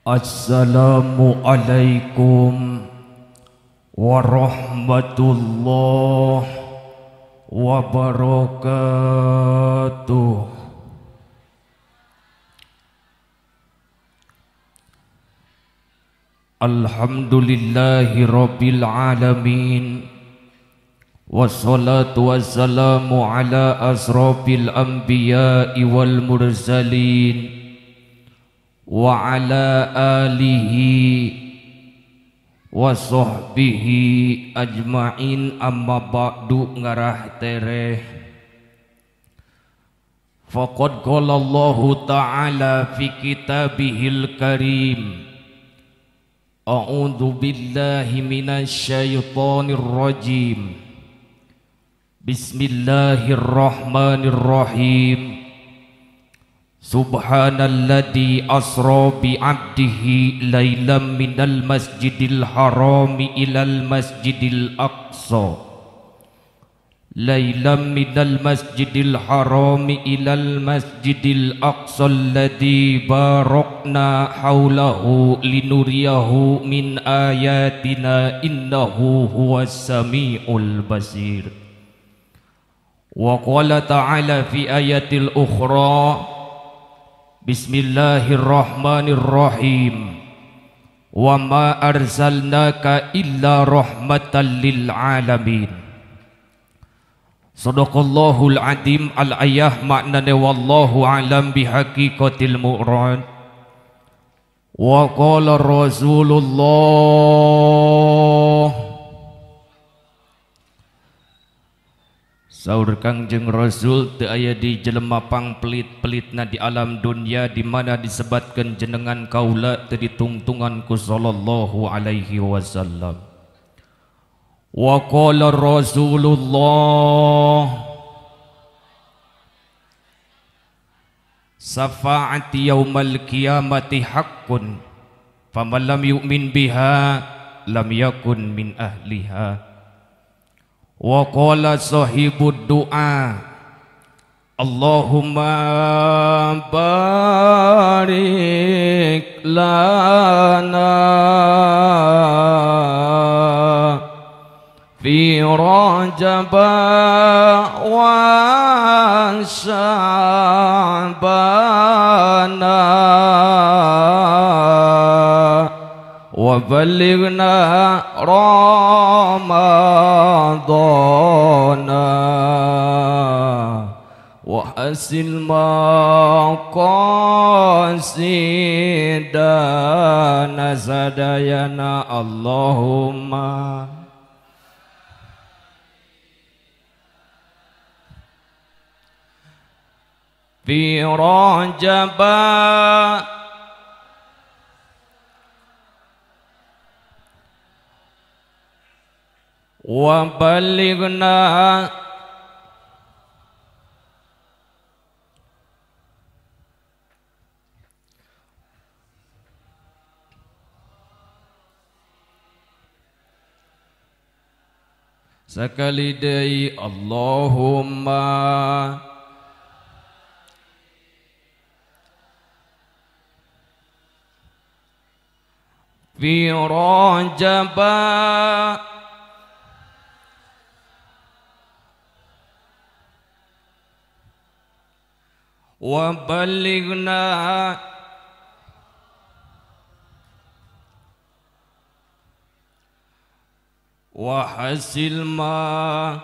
Assalamualaikum warahmatullahi wabarakatuh. Alhamdulillahi rabbil alamin. Wassalatu wassalamu ala asrafil anbiya'i wal mursalin wa ala alihi wa sahbihi ajma'in, amma ba'du. Ngarah tereh faqad qala Allahu ta'ala fi kitabihil karim, a'udzu billahi minasy syaithanir rajim, bismillahirrahmanirrahim. Subhanalladzi asra bi 'abdihi lailan minal masjidil harami ilal masjidil aqsa lailan minal masjidil harami ilal masjidil aqsa alladzi barakna haulahu linuriyahu min ayatina innahu huwas samiul basir. Wa qala ta'ala fi ayatil ukhra, bismillahirrahmanirrahim, wa ma arsalnaka illa rahmatan lil alamin. Sadaqallahul adim. Al ayah maknane wallahu alam bihaqiqatil mu'rad. Wa qala Rasulullah, saur Kangjeng Rasul teu aya di jelema pangpelit-pelitna di alam dunia di mana disebatkeun jenengan kaula teu ditungtungan ku sallallahu alaihi wasallam. Wa qala Rasulullah, syafaati yaumal qiyamati haqqun faman lam yu'min biha lam yakun min ahliha. Wa qala sahibud du'a, Allahumma barik lana fi Rajab wa Sya'bana wa balighna Ramadana wa hasil maqasidana sadayana. Allahumma fi Rajab wa balighna sekali deui Allahumma fi Rajab wa balighna wa hasil ma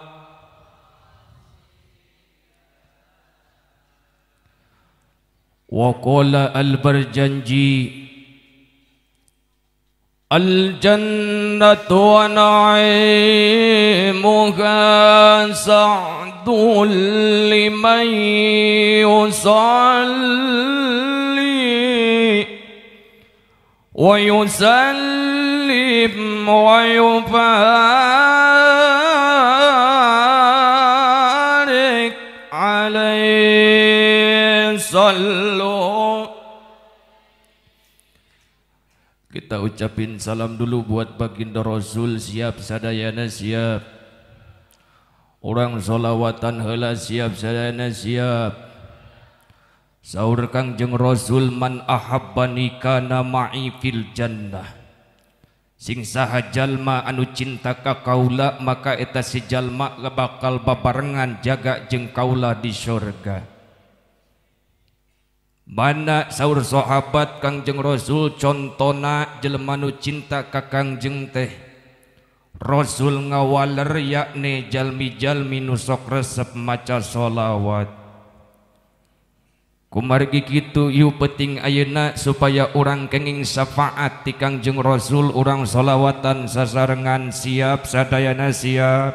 wa qala al-Barjanji, al-jannatu wa na'imuha sa'dun liman yusalli wa yusallim wa yubarik alaihi. Sallu. Kita ucapin salam dulu buat baginda Rasul. Siap sadayana siap. Orang solawatan heula siap sadayana siap. Saur Kangjeng Rasul man ahabbani kana ma'i fil jannah. Sing saha jalma anu cinta ka kaula maka eta si jalma bakal babarengan jaga jeung kaula di surga. Mana saur sahabat Kangjeng Rasul contona jelema nu cinta ka Kangjeng teh. Rasul ngawaler yakni jalmi-jalmi nu sok resep maca sholawat. Kumargi kitu ieu penting ayeuna supaya urang kenging syafaat ti Kangjeng Rasul urang sholawatan sasarengan siap sadayana siap.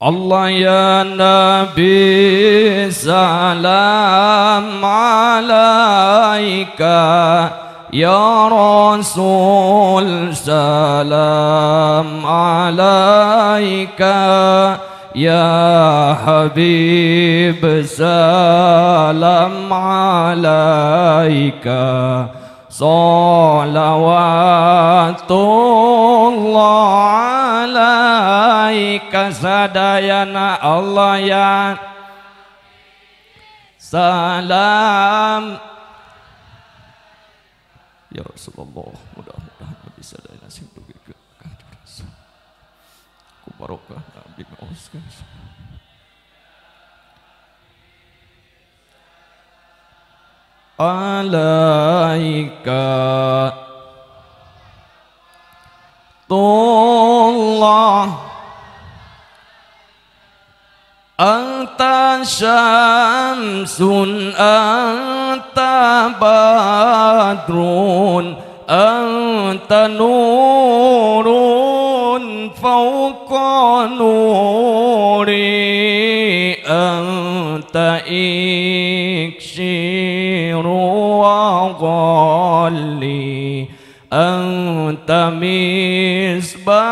Allah ya Nabi salam alaika ya Rasul salam alaika ya Habib salam alaika salawatullah alaika sadayana Allah ya salam ya Rasulullah. Mudah-mudahan bisa sadayana sing dugikeun Kangjeng Rasul ku barokah abdi ngaoskeun. Alaika tullah anta syamsun anta badrun anta nurun fawqa nuri anta iksiru wa ghalli anta misbahu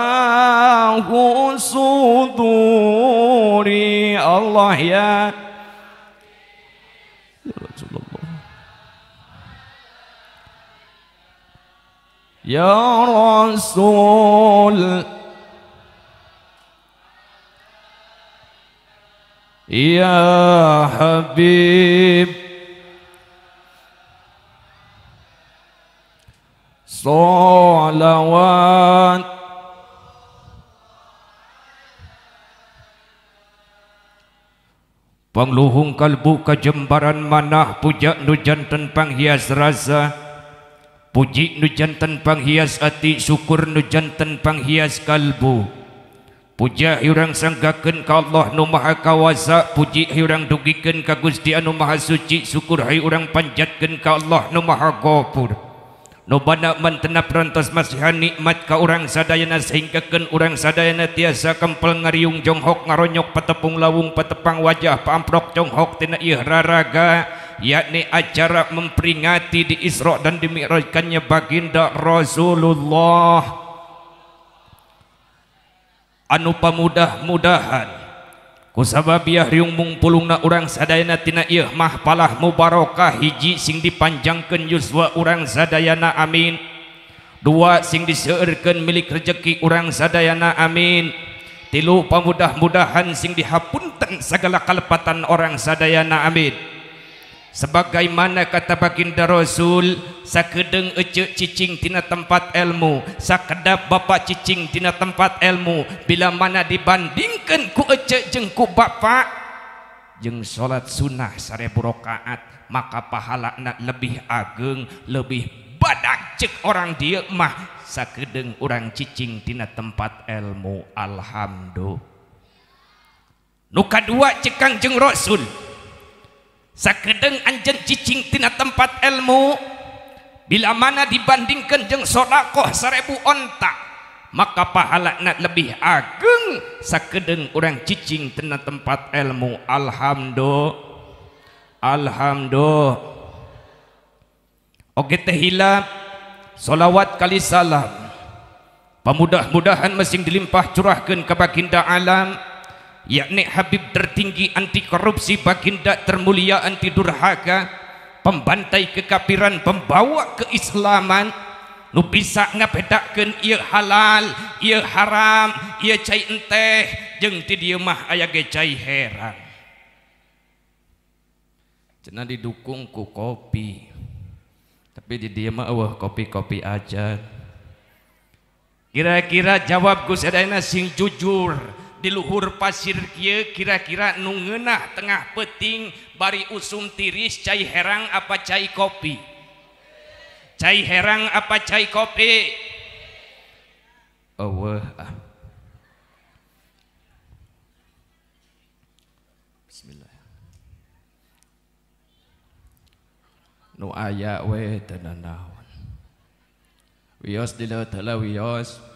suduri. Allah ya Rasulullah ya Rasul ya Habib salawat pangluhung kalbu kajembaran manah puja nu janten panghias rasa puji nu janten panghias ati syukur nu janten panghias kalbu puja urang sanggakeun ka Allah nu Maha Kawasa puji urang dugikeun ka Gusti anu Maha Suci syukur hay urang panjatkeun ka Allah nu Maha Ghafur nu bana mantenap rantos masihan nikmat ka urang sadayana sahinggakeun urang sadayana tiasa kempel ngariung jonghok ngaronyok patepung lawung patepang wajah paamprok jonghok tina ieu raraga yakni acara memperingati di Isra dan dimi'rajkannya baginda Rasulullah anu pamudah-mudahan kusababiah riung mungpulungna urang sadayana tina ieu mahpalah mubarokah hiji sing dipanjangkeun yuswa urang sadayana amin dua sing diseueurkeun milik rejeki urang sadayana amin tilu pamudah-mudahan sing dihapunten sagala kalepatan orang sadayana amin. Sebagaimana kata baginda Rasul sakedeng ecek cicing tina tempat ilmu sakedap bapak cicing tina tempat ilmu bila mana dibandingkan ku ecek jeung ku bapak jeung salat sunnah 1000 rakaat maka pahalana lebih ageng lebih badak cek orang dieu mah sakedeng urang cicing tina tempat ilmu. Alhamdulillah. Nu kadua cek Kangjeng Rasul sakedeng anjeun cicing tina tempat ilmu bila mana dibandingkan jeung sedekah 1000 onta maka pahalana lebih ageng sakedeng urang cicing tina tempat ilmu. Alhamdulillah. Alhamdulillah. Oge teh hilap solawat kali salam pamudah-mudahan masing dilimpah curahkeun ka baginda alam yakni Habib tertinggi anti korupsi baginda termulia anti durhaka pembantai kekafiran pembawa keislaman nu bisa ngabedakeun ieu halal ieu haram ieu cai enteh jeung ti dieu mah aya ge cai herang. Cenah didukung ku kopi. Tapi di dia mah eueuh kopi-kopi aja. Kira-kira jawab ku sadayana sing jujur. Di luhur pasir kieu kira-kira nu ngeunah tengah peuting bari usum tiris cai herang apa cai kopi? Cai herang apa cai kopi? Eueuh ah. Bismillah. Nu aya we teu nanaon. Wios dileueut heula wios.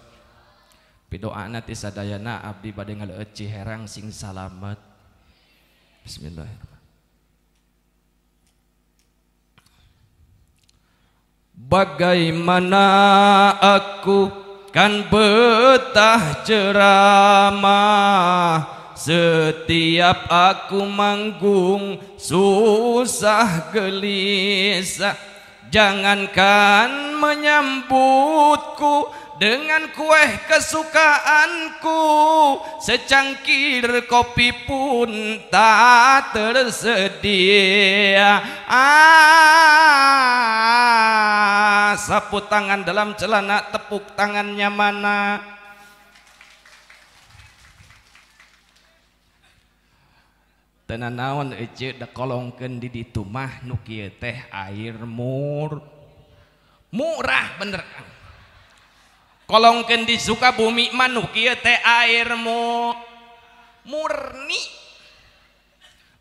Pidoana ti sadayana abdi bade ngaleueut Ciherang sing salamet. Bismillahirrahmanirrahim. Bagaimana aku kan betah ceramah, setiap aku manggung susah gelisah. Jangankan menyambutku dengan kue kesukaanku, secangkir kopi pun tak tersedia. Ah, sapu tangan dalam celana, tepuk tangannya mana? Tenan naon ece dekolongkeun di ditu mah nu kieu teh air murah bener. Kolongkeun di Sukabumi mah nu kieu teh air murni.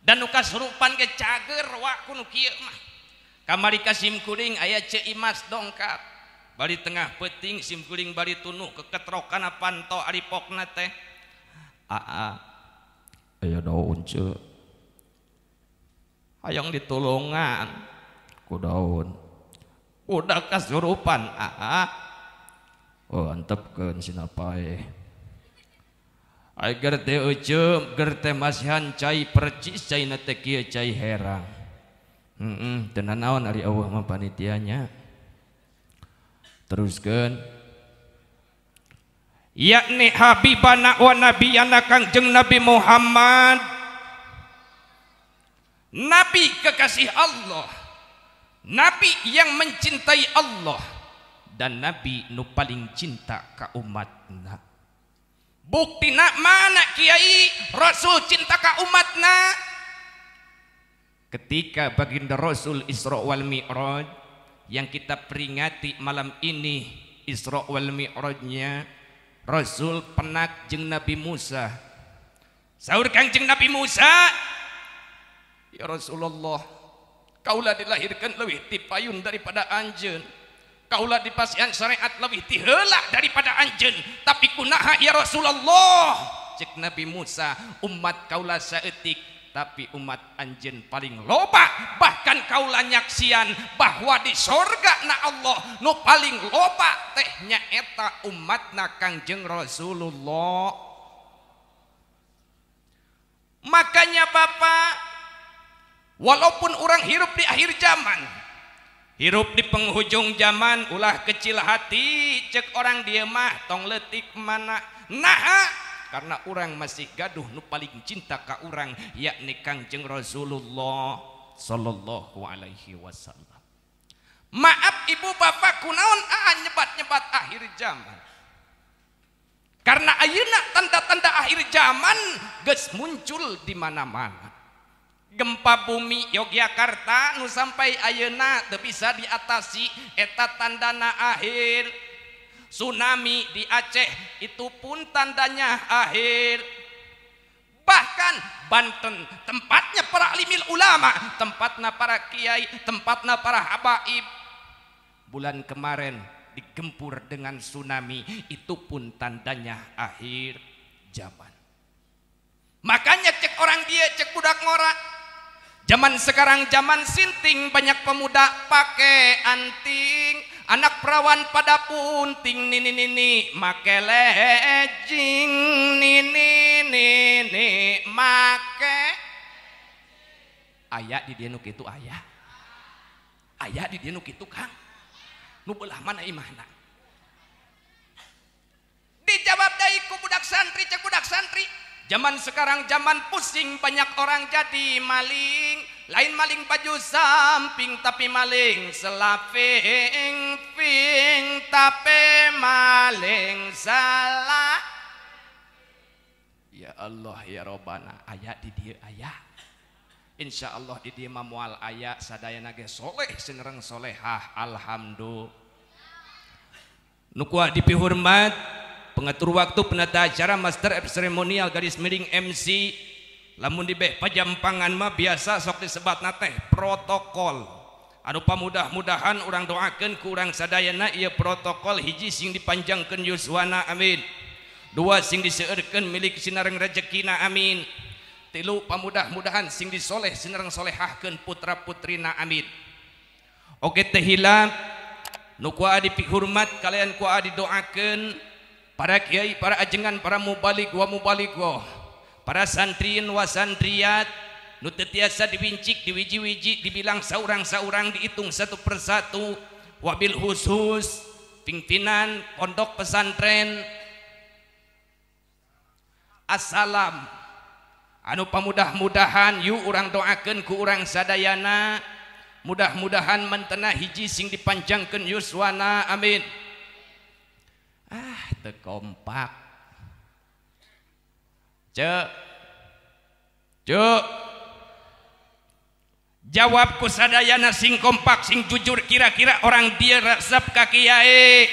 Dan nu kasurupan ge cager wa ku nu kieu mah. Kamari ka simkuring aya Ceu Imas dongkap. Bari tengah peuting simkuring bari tunu keketrokan panto ari pokna teh. Aa aya daun ceu. Hayang ditulungan ku daun. Udah kasurupan aa. Oh antepkeun sinapae. Ai gerte euceum gerte masihan cai percis caina teh kieu cai herang. Heeh, teu nanaon ari eueuh mah panitianya. Teruskeun. Yakni habibana wa nabiyana Kangjeng Nabi Muhammad, nabi kekasih Allah, nabi yang mencintai Allah, dan nabi nu paling cinta ka umatna. Buktina mana kiai Rasul cinta ka umatna? Ketika baginda Rasul Isra wal Mi'raj yang kita peringati malam ini, Isra wal Mi'rajnya Rasul penak jeung Nabi Musa. Saur Kangjeng Nabi Musa, ya Rasulullah, kaulah dilahirkan leuwih ti payun daripada anjeun, kaulah dipasihan syariat leuwih ti heula daripada anjeun, tapi kunaha ya Rasulullah? Cek Nabi Musa, umat kaulah saeutik tapi umat anjeun paling loba. Bahkan kaulah nyaksian bahwa di sorga na Allah nu paling loba teh nyaeta umatna Kangjeng Rasulullah. Makanya Bapak, walaupun orang hirup di akhir zaman, hirup di penghujung zaman, ulah kecil hati cek orang dia mah tong leutik mana. Nah, karena orang masih gaduh nu paling cinta ka urang yakni Kangjeng Rasulullah sallallahu alaihi wasallam. Maaf ibu bapak, kunaon nyebat-nyebat akhir zaman? Karena ayeuna tanda-tanda akhir zaman geus muncul di mana-mana. Gempa bumi Yogyakarta nu sampai ayeuna teu bisa diatasi, eta tandana akhir. Tsunami di Aceh itu pun tandanya akhir. Bahkan Banten tempatnya para alimil ulama, tempatnya para kiai, tempatnya para habaib, bulan kemarin digempur dengan tsunami, itu pun tandanya akhir zaman. Makanya cek orang dia, cek budak ngora, zaman sekarang zaman sinting, banyak pemuda pakai anting, anak perawan pada punting, nini nini make lejing, nini nini make. Aya di dieu nu kitu aya. Aya di dieu nu kitu Kang. Nu belah mana imahna? Dijawab deui ku budak santri, cek budak santri, zaman sekarang zaman pusing, banyak orang jadi maling. lain maling baju samping tapi maling selaping ping tapi maling salah. Ya Allah ya Robbana, aya di dieu aya. Insya Allah di dieu mah moal aya sadayana ge soleh sinereng solehah alhamdulillah. Nu kuat dipihormat pengatur waktu penata acara master of seremonial garis miring MC. Lamun dibeh pajampangan mah biasa sok disebatna teh protokol. Anu pamudah-mudahan urang doakeun ku urang sadayana ieu protokol hiji sing dipanjangkeun yuswana amin. Dua sing diseueurkeun milik sinareng rejekina amin. Tilu pamudah-mudahan sing disoleh sinareng solehahkeun putra-putrina amin. Oke teh hilap nu kuat dipihormat kalian kuat didoakeun para kiai, para ajengan, para mubalig wa mubalighah, para santriin wa santriat nu teu tiasa diwincik, diwiji-wiji, dibilang saurang-saurang, dihitung satu persatu, wabil khusus pimpinan pondok pesantren Assalam anu pamudah-mudahan yuk urang doakeun ku urang sadayana mudah-mudahan mentena hiji sing dipanjangkeun yuswana amin. Ah teu kompak cek cek jawab ku sadayana sing kompak sing jujur kira-kira orang dia resep ka kiai,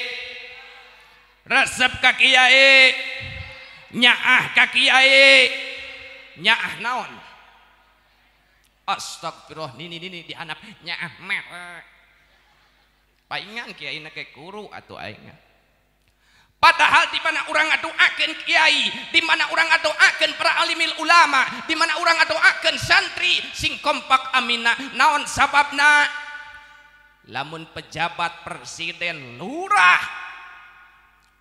resep ka kiai, nyaah ka kiai, nyaah naon? Astagfirullah nini nini dihanap nyaah merek paingan kiai na ke kuru atuh aing. Padahal di mana orang ngadoakeun kiai, di mana orang ngadoakeun para alimil ulama, di mana orang ngadoakeun santri sing kompak amina. Naon sababna? Lamun pejabat presiden lurah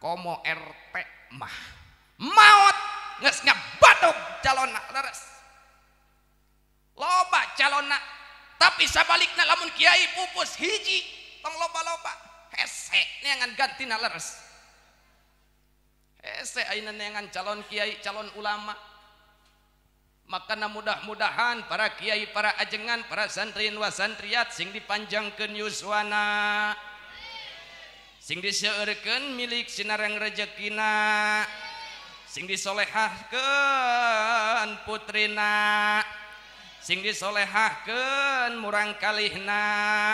komo RT mah maot geus ngabatuk calonna leres. Loba calonna, tapi sabalikna lamun kiai pupus hiji tong loba-loba hese neangan gantina leres. Hese ayeuna neangan calon kiai, calon ulama. Makana mudah-mudahan para kiai, para ajengan, para santriin wa santriat sing dipanjangkeun yuswana, sing diseueurkeun milik sinareng rejekina, sing disolehahkeun putrina, sing disolehahkeun murangkalihna.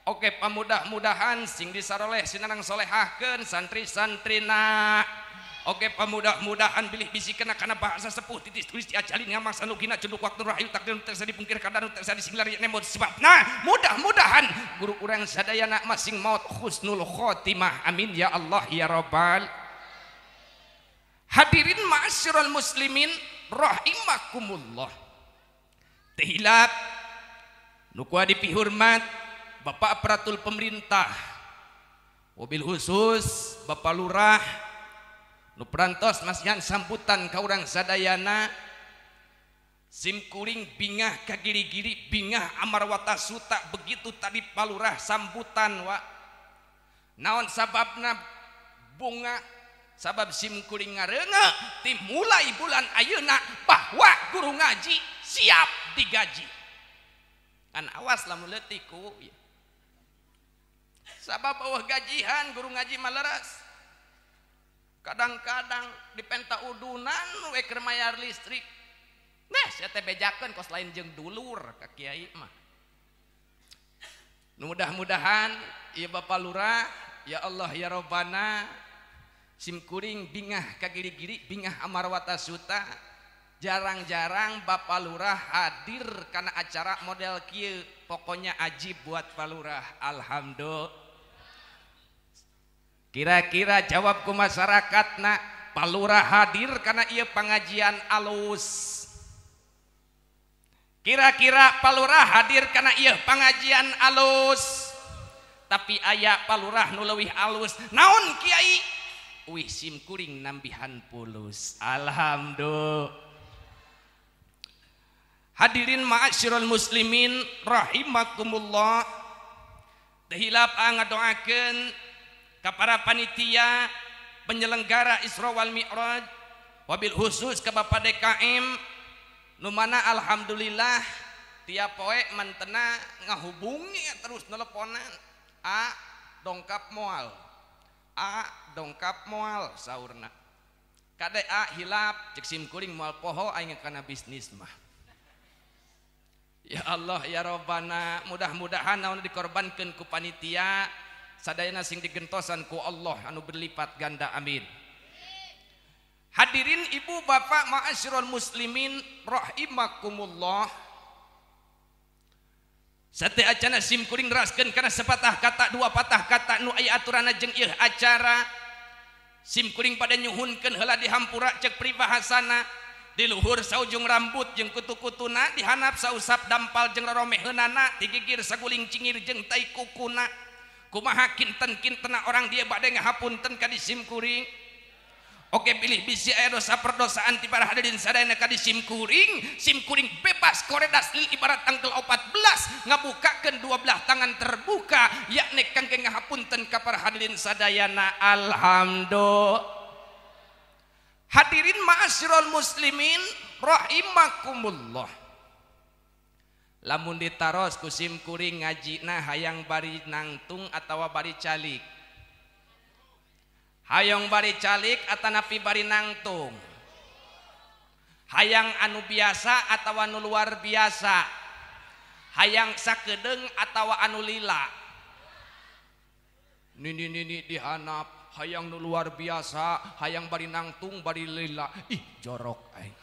Oke pamudah-mudahan sing disaroleh sinareng solehahkeun santri-santrina. Oke pamudah-mudahan bilih bisi kena kana bahasa sepuh titis tulis diajalin ngamangsa nu kina cunduk waktu rahayu takdir tersa dipungkir kadang tersa disinglar nemot sebabna mudah-mudahan guru urang sadayana masing maut husnul khotimah amin ya Allah ya rabbal. Hadirin ma'asyiral muslimin rahimakumullah. Teu hilap nu kuat dipihormat Bapak aparatur pemerintah, mobil khusus Bapak Lurah nu perantos masihan sambutan ka urang sadayana. Sim kuring bingah ka giri-giri bingah amarwata suta begitu tadi Pak Lurah sambutan wa. Naon sababna bunga? Sabab sim kuring ngareunge ti mulai bulan ayeuna bahwa guru ngaji siap digaji. Kan awas lamun leutik ku. Sabab eueuh gajihan guru ngaji mah leres. Kadang-kadang dipenta udunan we keur mayar listrik. Nah, sia teh bejakeun kos lain jeung dulur ka kiai mah. Nu mudah-mudahan ieu Bapak Lurah, ya Allah ya Robbana, sim kuring bingah ka giri-giri bingah amarwata suta. Jarang-jarang Bapak Lurah hadir karena acara model kieu. Pokoknya ajib buat Pak Lurah. Alhamdulillah. Kira-kira jawab ku masyarakat nak Pak Lurah hadir karena ieu pengajian alus. Kira-kira Pak Lurah hadir karena ieu pengajian alus. Tapi aya Pak Lurah nu leuwih alus. Naon kiai? Wih sim kuring nambihan pulus. Alhamdulillah. Hadirin ma'asyiral muslimin rahimakumullah. Teu hilap ngadoakeun ka para panitia penyelenggara Isra wal Mi'raj, wabil khusus ke Bapak DKM nu mana alhamdulillah tiap poe mantena ngahubungi terus nelponan. A dongkap moal. A dongkap moal saurna. Kade A hilap cek sim kuring moal poho aing kana bisnis mah. Ya Allah ya Robbana, mudah-mudahan naon dikorbankeun ku panitia sadayana sing digentosan ku Allah anu berlipat ganda, amin. Hadirin ibu bapak ma'asyiral muslimin rahimakumullah. Sate acana sim kuring raskeun kana sepatah kata dua patah kata nu aya aturanna jeung ieu acara. Sim kuring pada nyuhunkeun heula dihampura cek pribahasana. Di luhur saujung rambut jeung kutu-kutuna, dihanap sausap dampal jeung roromeheunana, digigir saguling cingir jeung tai kukuna. Kumaha kinten-kintena orang dia bade ngahapunten ka di sim kuring. Oke pilih bisi aya dosa perdosaan ti para hadirin sadayana ka di sim kuring, sim kuring bebas koredas ibarat tanggal 14 ngabukakeun dua belah tangan terbuka yakni kangge ngahapunten ka para hadirin sadayana. Alhamdulillah. Hadirin ma'asyiral muslimin rahimakumullah. Lamun ditaros ku sim kuring ngajina hayang bari nangtung atawa bari calik. Hayang bari calik atanapi bari nangtung. Hayang anu biasa atawa anu luar biasa. Hayang sakedeung atawa anu lila. Nini-nini dihanap hayang nu luar biasa, hayang bari nangtung bari lila. Ih jorok aing.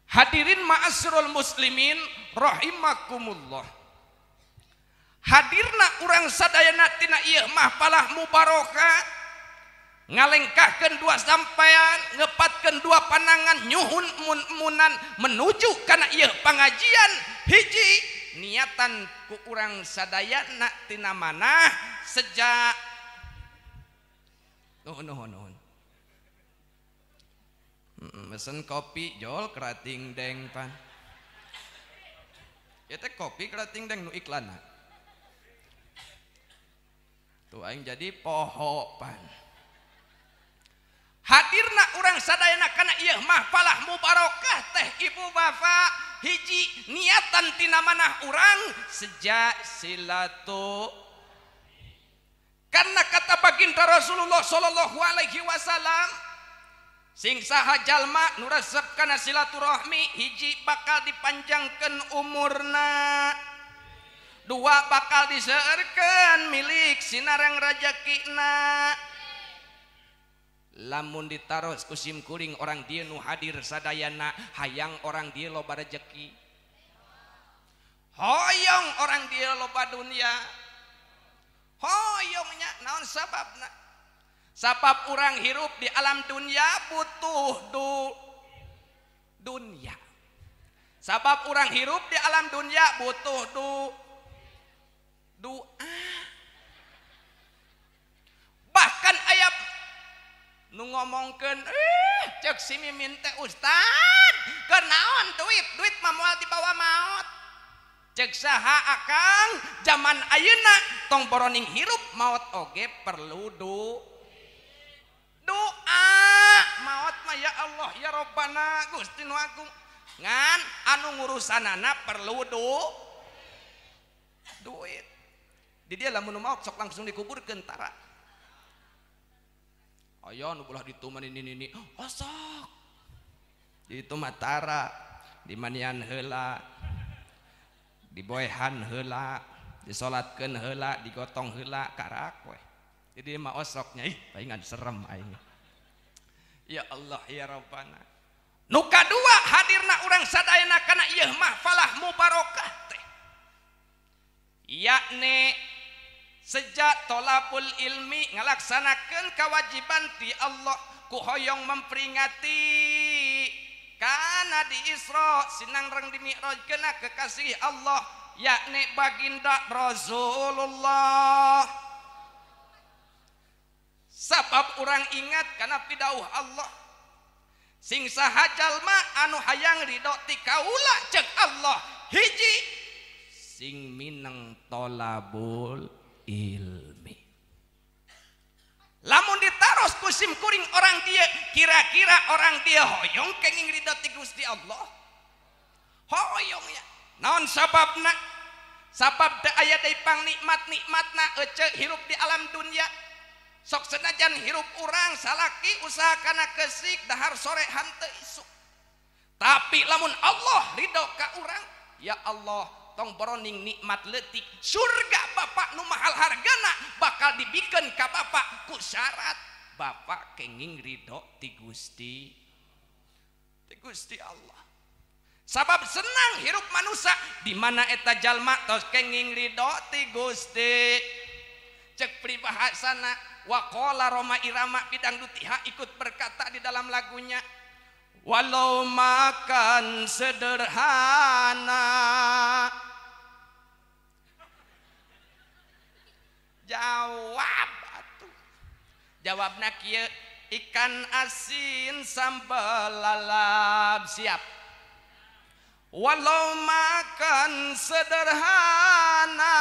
Hadirin ma'asyiral muslimin rahimakumullah. Hadirna urang sadayana tina ieu mah palah mubarokah, ngalengkahkeun dua sampaian, ngepatkeun dua panangan, nyuhun mun-munan menuju kana ieu pangajian. Hiji niatan ku urang sadayana tina manah sejak nuhun nuhun nuhun. Mesen kopi jol kerating deng pan. Ieu teh kopi kerating deng nu iklanna. Tuh aing jadi poho pan. Hadirna urang sadayana kana ieu mah palah mubarokah teh ibu bapak. Hiji niatan tina manah urang sejak silatu. Karena kata baginda Rasulullah sallallahu alaihi wasallam, sing saha jalma nu resep kana silaturahmi, hiji bakal dipanjangkeun umurna, dua bakal diseurkeun milik sinareng rajekina. Lamun ditaros ku sim kuring orang dia nu hadir sadayana, hayang orang dia loba rejeki, hoyong orang dia loba dunia, hoyongnya naon sababna? Sabab orang hirup di alam dunia butuh dunia. Sabab orang hirup di alam dunia butuh doa. Bahkan ayat nu ngomongkeun cek si mimin teh ustad kenaon duit duit mah moal dibawa maot. Cek saha akang zaman ayeuna tong boroning hirup maot oge perlu doa. Maot mah ya Allah ya Robbana Gusti nu agung, ngan anu ngurusanana perlu duit. Di dia lamun maot sok langsung dikuburkeun tara. Aya nu belah ditu mah nini nini osok. Di itu mah tara, dimanian heula, diboehan heula, disolatkeun heula, digotong heula karak we. Jadi mah osoknya ih palingan serem aing. Ya Allah ya Rabbana. Nu kadua hadirna urang sadayana kana ieu mah falah mubarokah teh. Yakni sejak tolabul ilmi ngalaksanakeun kewajiban ti Allah ku hoyong memperingati kana di Isra sinangreng di Mi'raj kena kekasih Allah yakni baginda Rasulullah. Sabab urang ingat kana pidauh Allah, sing saha jalma anu hayang ridho ti kaula cek Allah, hiji sing mineng tolabul ilmi. Lamun ditaros ku sim kuring orang dia, kira-kira orang dia hoyong kenging ridho ti Gusti Allah. Hoyong ya. Naon sababna? Sabab teu aya deui pangnikmat-nikmatna ece hirup di alam dunia. Sok senajan hirup urang salaki usaha kana kesik dahar sore hanteu isuk. Tapi lamun Allah ridho ka urang, ya Allah tong boroning nikmat leutik surga bapak nu mahal hargana bakal dibikeun ka bapak ku syarat bapak kenging ridho ti Gusti Allah. Sabab senang hirup manusia di mana eta jalma tos kenging ridho ti Gusti. Cek peribahasana waqala Roma Irama bidang dutiha ikut berkata di dalam lagunya, walau makan sederhana. Jawab atuh. Jawabna kieu, ikan asin sambal lalap. Siap. Walau makan sederhana,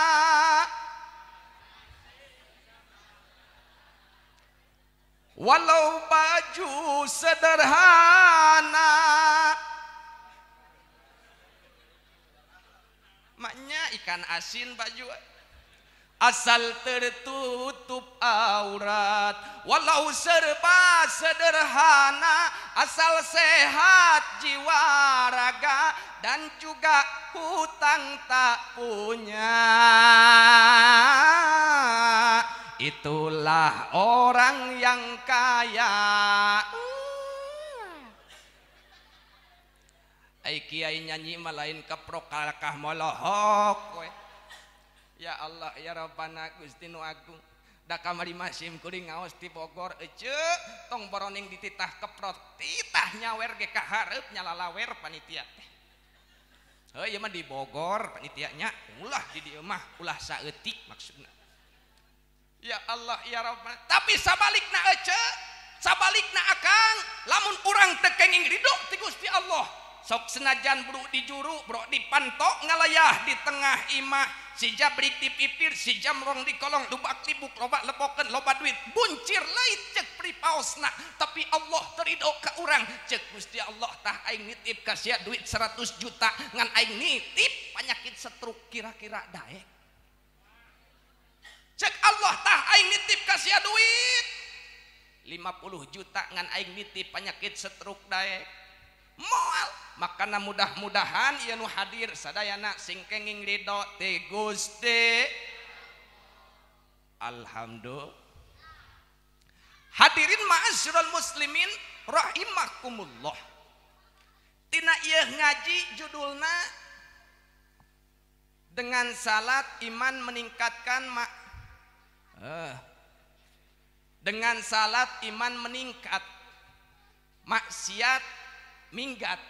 walau baju sederhana. Maknya ikan asin baju asal tertutup aurat. Walau serba sederhana, asal sehat jiwa raga dan juga hutang tak punya. Itulah orang yang kaya. Ai kiai nyanyi mah lain keprok kalakah molohok we. Ya Allah ya Rabbana Gusti nu agung. Da kamari mah sim kuring ngaos ti Bogor ece tong boroning dititah keprok titah nyawer ge ka hareup nyalalawer panitia teh. Heuh ieu mah di Bogor panitianya ulah di dieu mah ulah saeutik maksudna. Ya Allah ya Rabbana. Tapi sabalikna ece, sabalikna akang, lamun urang teu kenging ridho ti Gusti Allah. Sok senajan bro di juru, bro di pantok ngalayah di tengah imah, si jabrik di pipir, si jamrong di kolong, lubak libuk, loba lebokeun, loba duit, buncir lait cek pripaosna. Tapi Allah terido ka urang, cek Gusti Allah tah aing nitip ka sia duit 100 juta, ngan aing nitip penyakit stroke kira-kira daek. Cek Allah tah aing nitip ka sia duit 50 juta ngan aing nitip penyakit stroke daek. Moal. Makana mudah-mudahan ieu nu hadir sadayana sing kenging ridho ti Gusti. Alhamdulillah. Hadirin ma'asyiral muslimin rahimakumullah. Tina ieu ngaji judulna dengan salat iman meningkatkan dengan salat iman meningkat, maksiat minggat.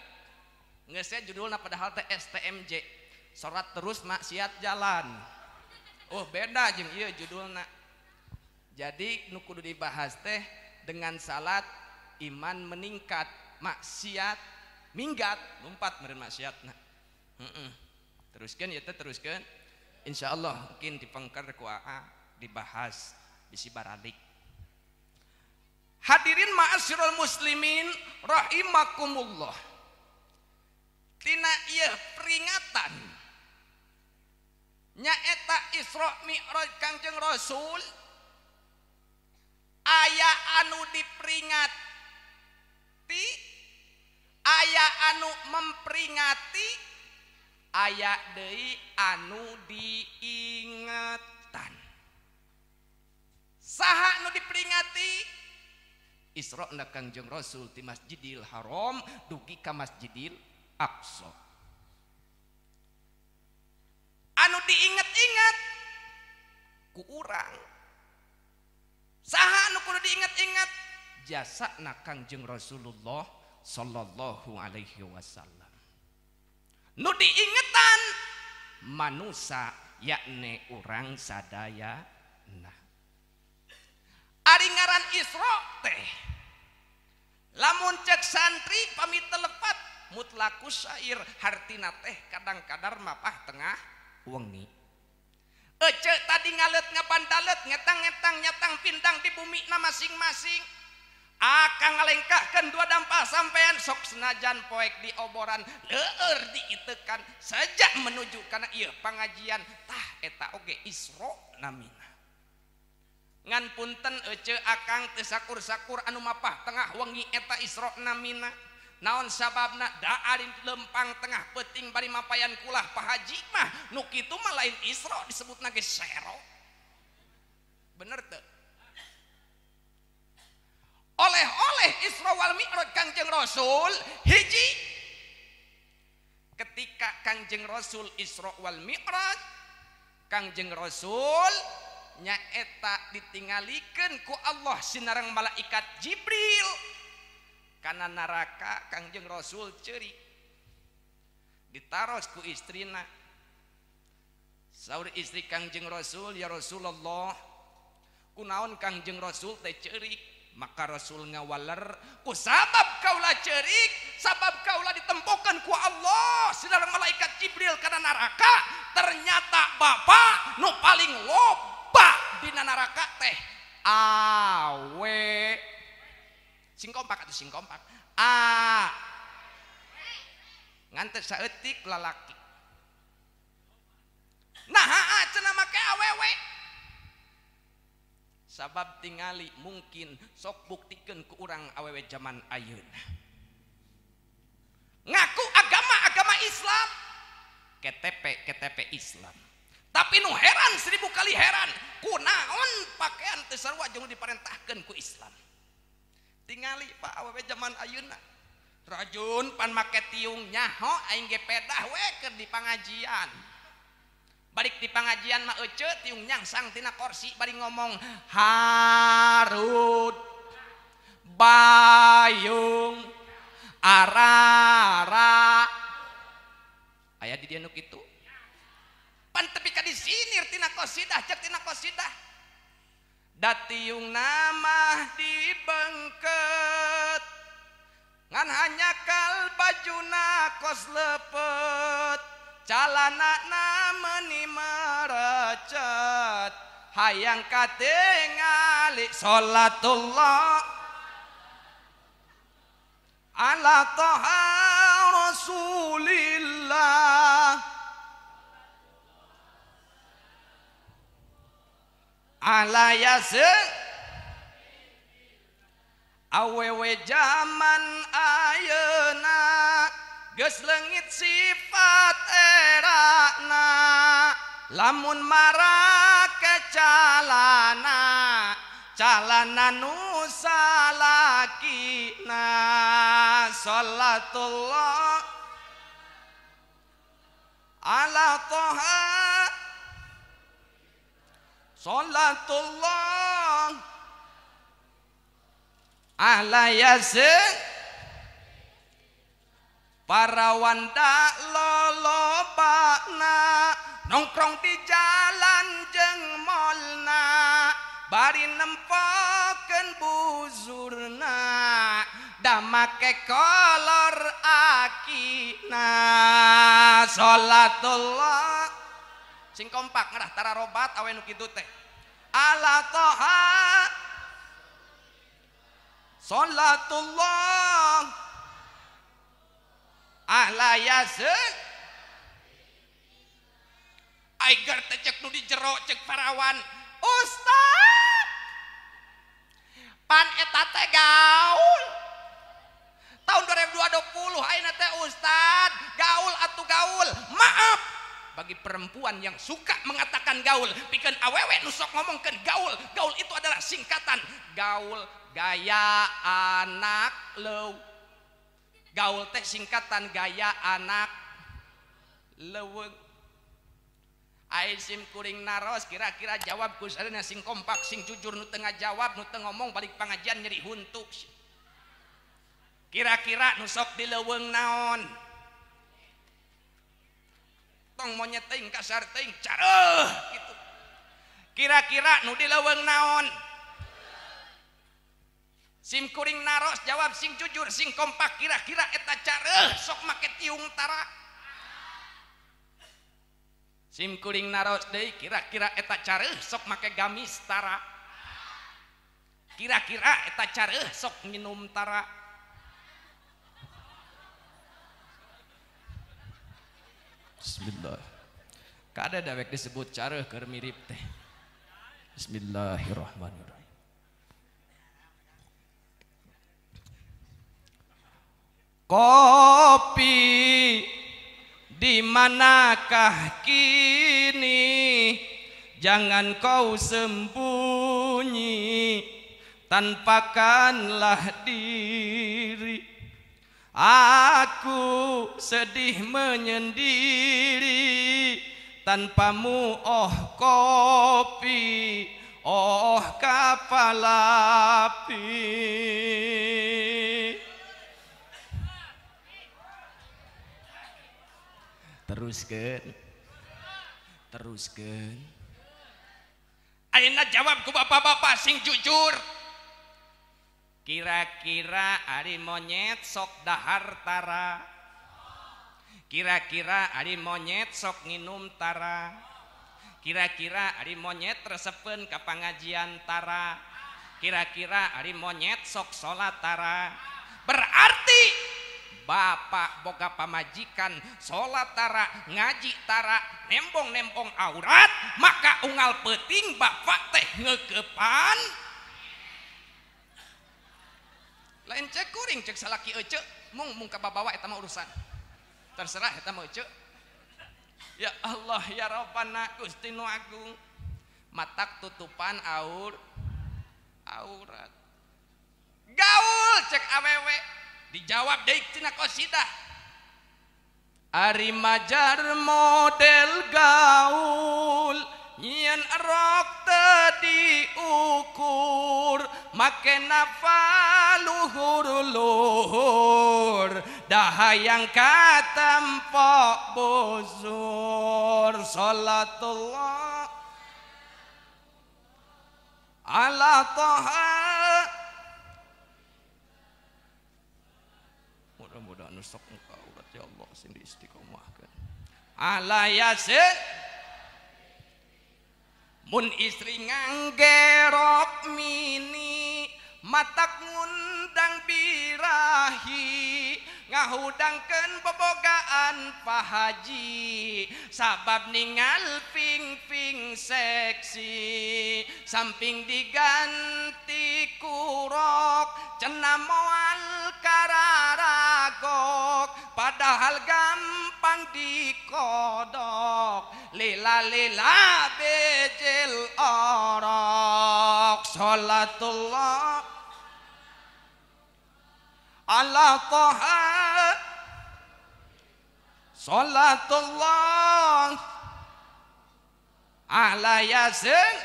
Nggak saya judulnya padahal teh STMJ, sholat terus maksiat jalan. Oh beda jeung ieu judulna. Jadi nu kudu dibahas teh dengan salat iman meningkat, maksiat minggat, lompat meureun maksiatna. Teruskeun ieu teh teruskeun. Insyaallah mungkin dipengker ku AA dibahas bisi baralik. Hadirin ma'asyiral muslimin rahimakumullah. Tina ieu peringatan nyaeta Isra Mi'raj Kangjeng Rasul aya anu diperingati, aya anu memperingati, aya deui anu diingetan. Saha anu diperingati? Isra na Kangjeng Rasul di Masjidil Haram dugi ka Masjidil Aqsa. Anu diinget-inget ku urang. Saha anu kudu diinget-inget? Jasa na Kangjeng Rasulullah sallallahu alaihi wasallam. Nu diingetan manusa yakni urang sadayana. Ari ngaran Isra teh lamun cek santri pamit telepat mutlakus syair hartina teh kadang-kadar mapah tengah wengi. Ece tadi ngalet ngabandalet ngetang-ngetang nyatang pindang di bumi na masing-masing. Akang ngalengkahkeun dua dampal sampean sok senajan poek di oboran leur diitekan sejak menuju kana ieu pangajian tah eta oge Isra namina. Ngan punten ece akang teu sakur-sakur anu mapah tengah wengi eta Isra namina. Naon sababna da ari lempang tengah peuting bari mapayan kulah Pak Haji mah nu kitu mah lain Isra disebutna ge sero. Bener teu? Oleh-oleh Isra wal Mi'raj Kangjeng Rasul hiji ketika Kangjeng Rasul Isra wal Mi'raj Kangjeng Rasul nyaeta ditinggalikeun ku Allah sinareng malaikat Jibril kana neraka. Kangjeng Rasul ceurik ditaros ku istrina. Saur istri Kangjeng Rasul, ya Rasulullah kunaon Kangjeng Rasul teh ceurik? Maka Rasul ngawaler, ku sabab kaula ceurik, sabab kaula ditempokeun ku Allah sinareng malaikat Jibril kana neraka. Ternyata bapak nu paling loba dina neraka teh awe. Sing kompak atuh sing kompak. A ngan teu saeutik lalaki. Nah cenah make awewe. Sabab tingali mungkin sok buktikeun ku urang awewe zaman ayeuna. Ngaku agama-agama Islam, KTP KTP Islam. Tapi nu heran 1000 kali heran, kunaon pakaian teu sarua jeung diparentahkeun ku Islam. Tingali Pak awewe zaman ayeuna. Rajun pan make tiung nyaho aing ge pedah we keur di pangajian. Balik di pangajian mah ece tiung nyangsang tina kursi bari ngomong harut bayung arara. Aya di dieu nu kitu. Pan tepi ka disinir tina qasidah cek tina qasidah. Da tiung nama dibengket ngan hanya kal bajuna kos lepet calana meni merecet hayang katingali salatullah ala toha Rasulillah ala yasin. Awewe zaman ayeuna geus leungit sifat erana lamun marake calana calana nu salakina salatullah ala toha salatullah ala yasin. Para wanda lolobana nongkrong di jalan jeung molna bari nempokeun buzurna da make kolor akina salatullah. Sing kompak ngarah tara robat awe nu kitu teh ala toha salatullah ala yasin. Aigar teh cek nu di jero cek parawan ustad pan eta teh gaul tahun 2020 ayeuna teh ustad gaul atuh gaul. Maaf bagi perempuan yang suka mengatakan gaul, pikeun awewe nu sok ngomongkeun gaul. Gaul itu adalah singkatan gaul gaya anak leu. Gaul teh singkatan gaya anak leuweung. Ai sim kuring naros kira-kira jawab ku sarena sing kompak sing jujur nu teu ngajawab nu teu ngomong balik pangajian nyeri huntu. Kira-kira nu sok di leuweung naon? Tong monyet teuing kasar teuing careuh gitu. Kira-kira nu di leuweung naon? Sim kuring naros jawab sing jujur sing kompak kira-kira eta careuh sok make tiung tara. Sim kuring naros deui kira-kira eta careuh sok make gamis tara. Kira-kira eta careuh sok nginum tara. Bismillah. Kada dawek disebut careuh keur mirip teh. Bismillahirrahmanirrahim. Kopi di manakah kini? Jangan kau sembunyi, tanpakanlah diri. Aku sedih menyendiri tanpamu, oh kopi, oh kapal api. Teruskan, teruskan. Ayeuna jawab ku bapak-bapak sing jujur. Kira-kira ari monyet sok dahar tara? Kira-kira ari monyet sok nginum tara? Kira-kira ari monyet resepeun ka pangajian tara? Kira-kira ari monyet sok salat tara? Berarti bapak boga pamajikan salat tara, ngaji tara, nembong-nembong aurat, maka unggal peuting bapak teh ngeukepan. Lain cek kuring cek salaki ece mung mung kababawa eta mah urusan terserah eta mah ece. Ya Allah ya Rabbana Gusti nu agung, matak tutupan aurat. Gaul cek awewe dijawab deui tina qasidah. Ari majar model gaul nyian rok teu diukur, make nafa luhur-luhur, dahayang katempok busur. Salatullah ala toha. Mudah-mudahan nusok muka aurat ya Allah sing diistiqomahkeun. Ala yasin. Mun istri ngangge rok mini, matak ngundang birahi, ngahudangkeun bobogaan Pak Haji, sabab ningal ping-ping seksi, samping diganti kurok, cenah moal kararagok, padahal gampang dikodok, lila-lila becil orok. Salatullah ala toha, salatullah ala yasin.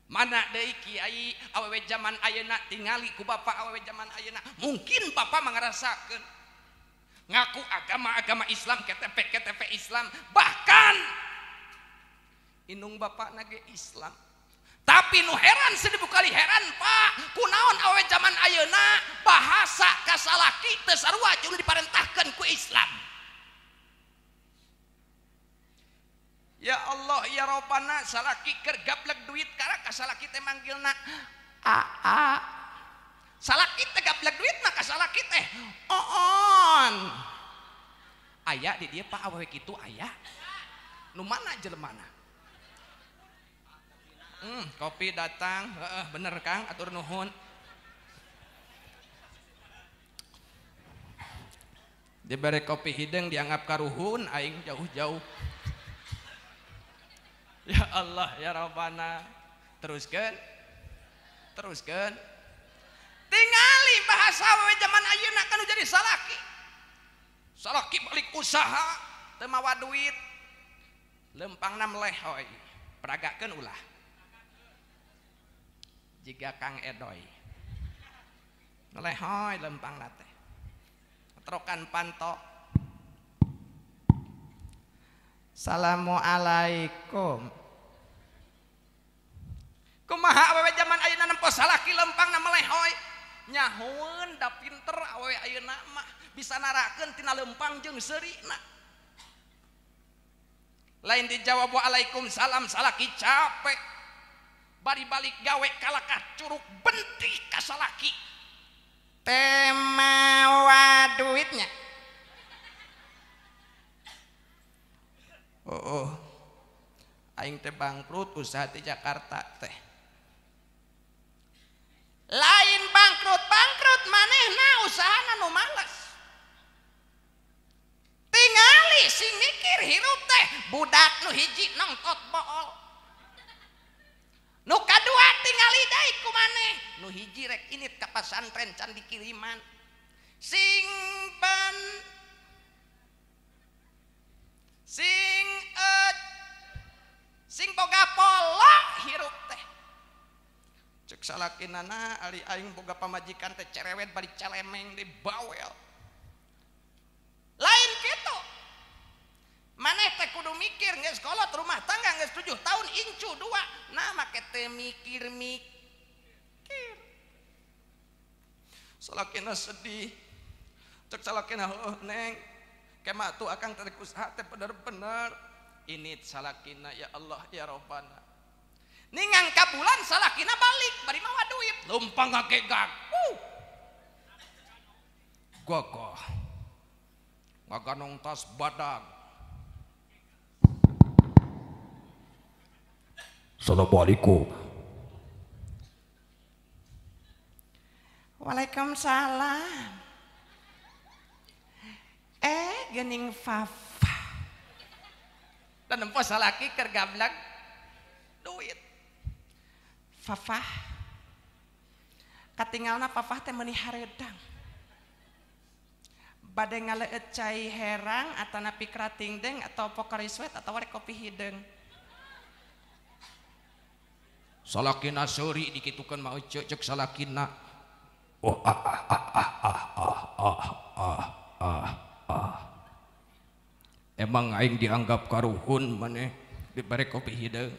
Mana deui kiai awewe zaman ayeuna tingali ku bapak awewe zaman ayeuna, mungkin bapak mangarasakeun ngaku agama-agama Islam, KTP-KTP Islam, bahkan indung bapak nage Islam. Tapi nu heran seribu kali heran pak, kunaon awewe zaman ayeuna bahasa kasalaki teu sarua jeung diparentahkeun ku Islam. Ya Allah ya Rabbana, salaki keur gablek duit karena kasalaki teh manggilna aa. Salaki teh gablek duit mah kasalaki teh oon. Aya di dieu pak awewe kitu aya. Nu mana jelemana? Kopi datang, heeh bener Kang, atur nuhun. Dibere kopi hideng dianggap karuhun aing jauh-jauh. Ya Allah ya Rabbana. Teruskeun. Teruskeun. Tingali bahasa awewe zaman ayeuna kan jadi salaki. Salaki balik usaha teu mawa duit. Lempangna melehoy. Peragakeun ulah. Jiga Kang Edoy. Melehoy lempangna teh. Trokan panto. Assalamualaikum. Kumaha awewe zaman ayeuna nempo salaki lempangna melehoy. Nyahoeun da pinter awewe ayeuna mah bisa narakeun tina lempang jeung seurina. Lain dijawab waalaikumsalam salaki capek. Bari balik gawe kalakah curug bentih ka salaki. Teu mawa duitnya. Oh, aing teh bangkrut usaha di Jakarta teh. Lain bangkrut-bangkrut manehna usahana nu males. Tingali sing mikir hirup teh budak nu hiji nongkot bool. Nu kadua tingali deui ku maneh nu hiji rek init ka pasantren can dikiriman. Sing ban sing sing boga pola hirup teh. Cek salakinana ari aing boga pamajikan teh cerewet bari celemeng di bawel. Lain kitu. Maneh teh kudu mikir geus kolot rumah tangga geus 7 tahun incu 2. Nah make teh mikir-mikir. Salakina sedih. Cek salakina heuh neng. Kema tuh akang teh usaha teh bener-bener. Ini salakina ya Allah ya Robbana. Ningang kabulan salakina balik bari mawa duit lumpang ngagegag. Gogoh. Ngaganong tas badag. Assalamualaikum. Waalaikumsalam. Gening Fafa. Dan nempo salaki keur gablak duit. Fafah. Katingalna Fafah teh meuni hareudang. Bade ngaleueut cai herang atanapi krating deng atau Pocari Sweat atau rek kopi hideung. Salakina seuri dikitukeun mah eceu cek salakina. Oh ah ah ah ah ah ah ah ah ah. Emang aing dianggap karuhun maneh dibere kopi hideung.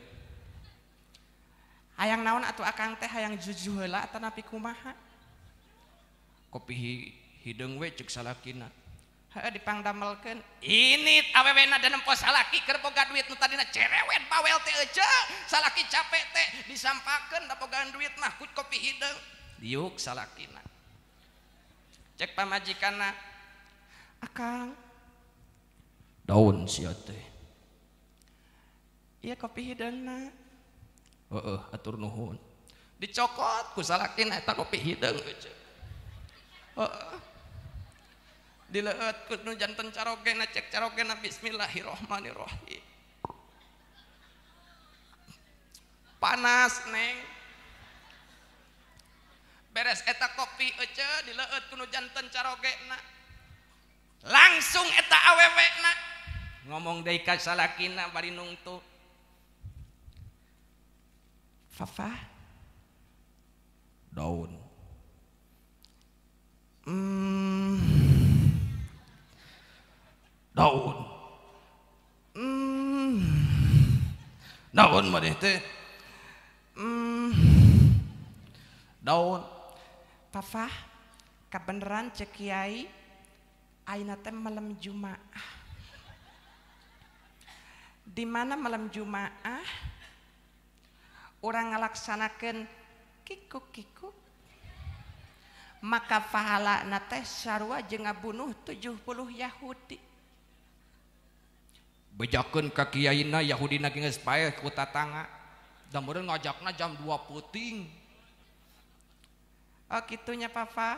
Hayang naon atuh akang teh hayang juju heula atanapi kumaha? Kopi hideung we cek salakina. Heuh dipangdamelkeun. Ini awewena da nempo salaki keur boga duit nu tadina cerewet bawel teh eceu. Salaki capek teh disampakeun da bogaan duit mah ku kopi hideung. Diuk salakina. Cek pamajikanna, akang daun sia teh. Ieu kopi hideungna. Heeh, atur nuhun. Dicokot ku salakina eta kopi hideung eceu. Heeh. Dileueut ku nu janten carogena cek carogena bismillahirrahmanirrahim. Panas neng. Beres eta kopi eceu dileueut ku nu janten carogena. Langsung eta awewena ngomong deui ka salakina bari nungtu. Fafa daun. Daun. Daun maneh teh. Daun. Fafa kabeneran cek kiai ayeuna teh malam Jumaah. Di mana malam Jumaah urang ngalaksanakeun kikuk-kikuk maka pahalana teh sarua jeung ngabunuh 70 Yahudi. Bejakeun ka kiaina Yahudina geus paeh ku tatangga. Da meureun ngajakna jam 2 peuting. Oh kitunya Papa.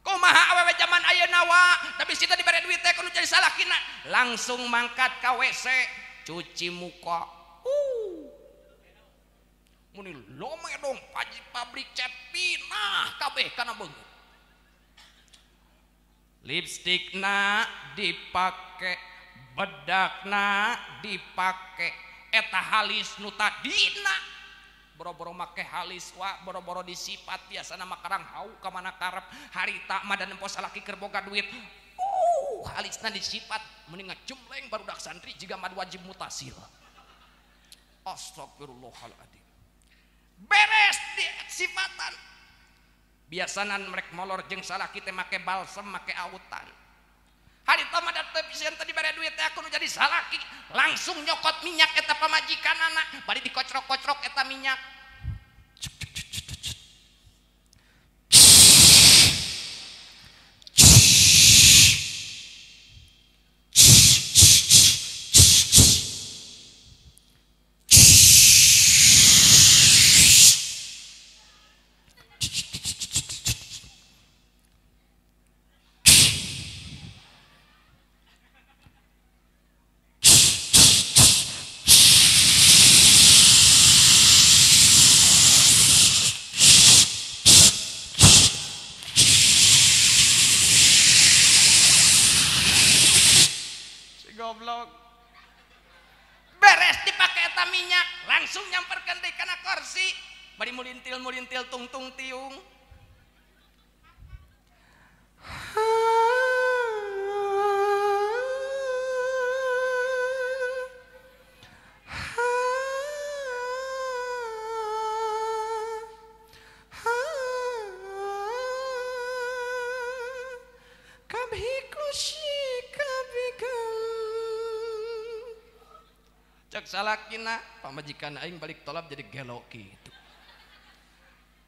Kumaha awewe jaman ayeuna wa, tapi sita dibere duit teh kudu jadi salakina. Langsung mangkat ka WC, cuci muka. Muni lome dong paji pabrik cat pinah kabeh kana beungeut. Lipstikna dipake, bedakna dipake, eta halis nu tadina. Boro-boro make halis wa, boro-boro disipat biasana mah karang hau ka mana karep harita mah da nempo salaki keur boga duit. Halisna disipat mending ngajemleng barudak santri jiga mad wajib mutasil. Astagfirullahaladzim. Beres di sifatan. Biasana merek molor jeung salaki teh make balsem make autan. Harita mah da teu bisa teu dibere duit teh aku nu jadi salaki langsung nyokot minyak eta pamajikanana bari dikocrok-kocrok eta minyak. Goblok. Beres dipake eta minyak, langsung nyamperkeun deui kana kursi. Bari mulintil-mulintil tungtung tiung. Cek salakina pamajikan aing balik tolap jadi gelo gitu.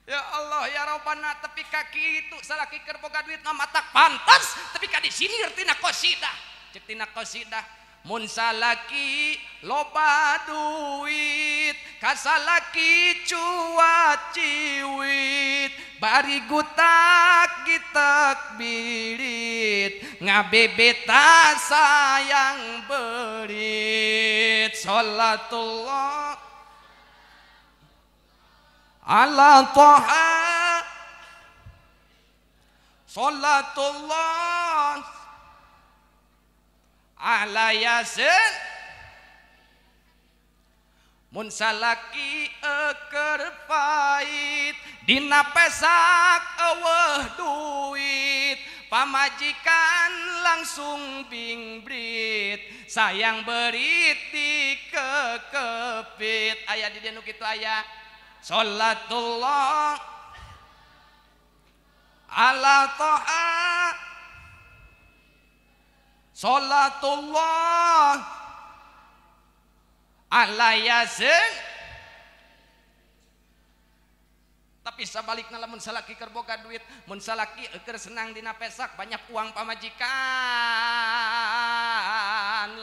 Ya Allah ya Rabbana tepi ka kitu salaki keur boga duit mah matak pantas tepi ka disinir tina qasidah. Cek tina qasidah mun salaki loba duit kasalaki cuat ciwit bari gutak gitak birit ngabebeta sayang berit salatullah ala toha salatullah ala yasin mun salaki eker pait dina pesak eueuh duit pamajikan langsung bingbrit sayang berit dikekepit aya di dieu nu kitu aya salatullah ala toha salatullah ala yasin. Tapi sabalikna lamun salaki keur boga duit, mun salaki keur senang dina pesak banyak uang pamajikan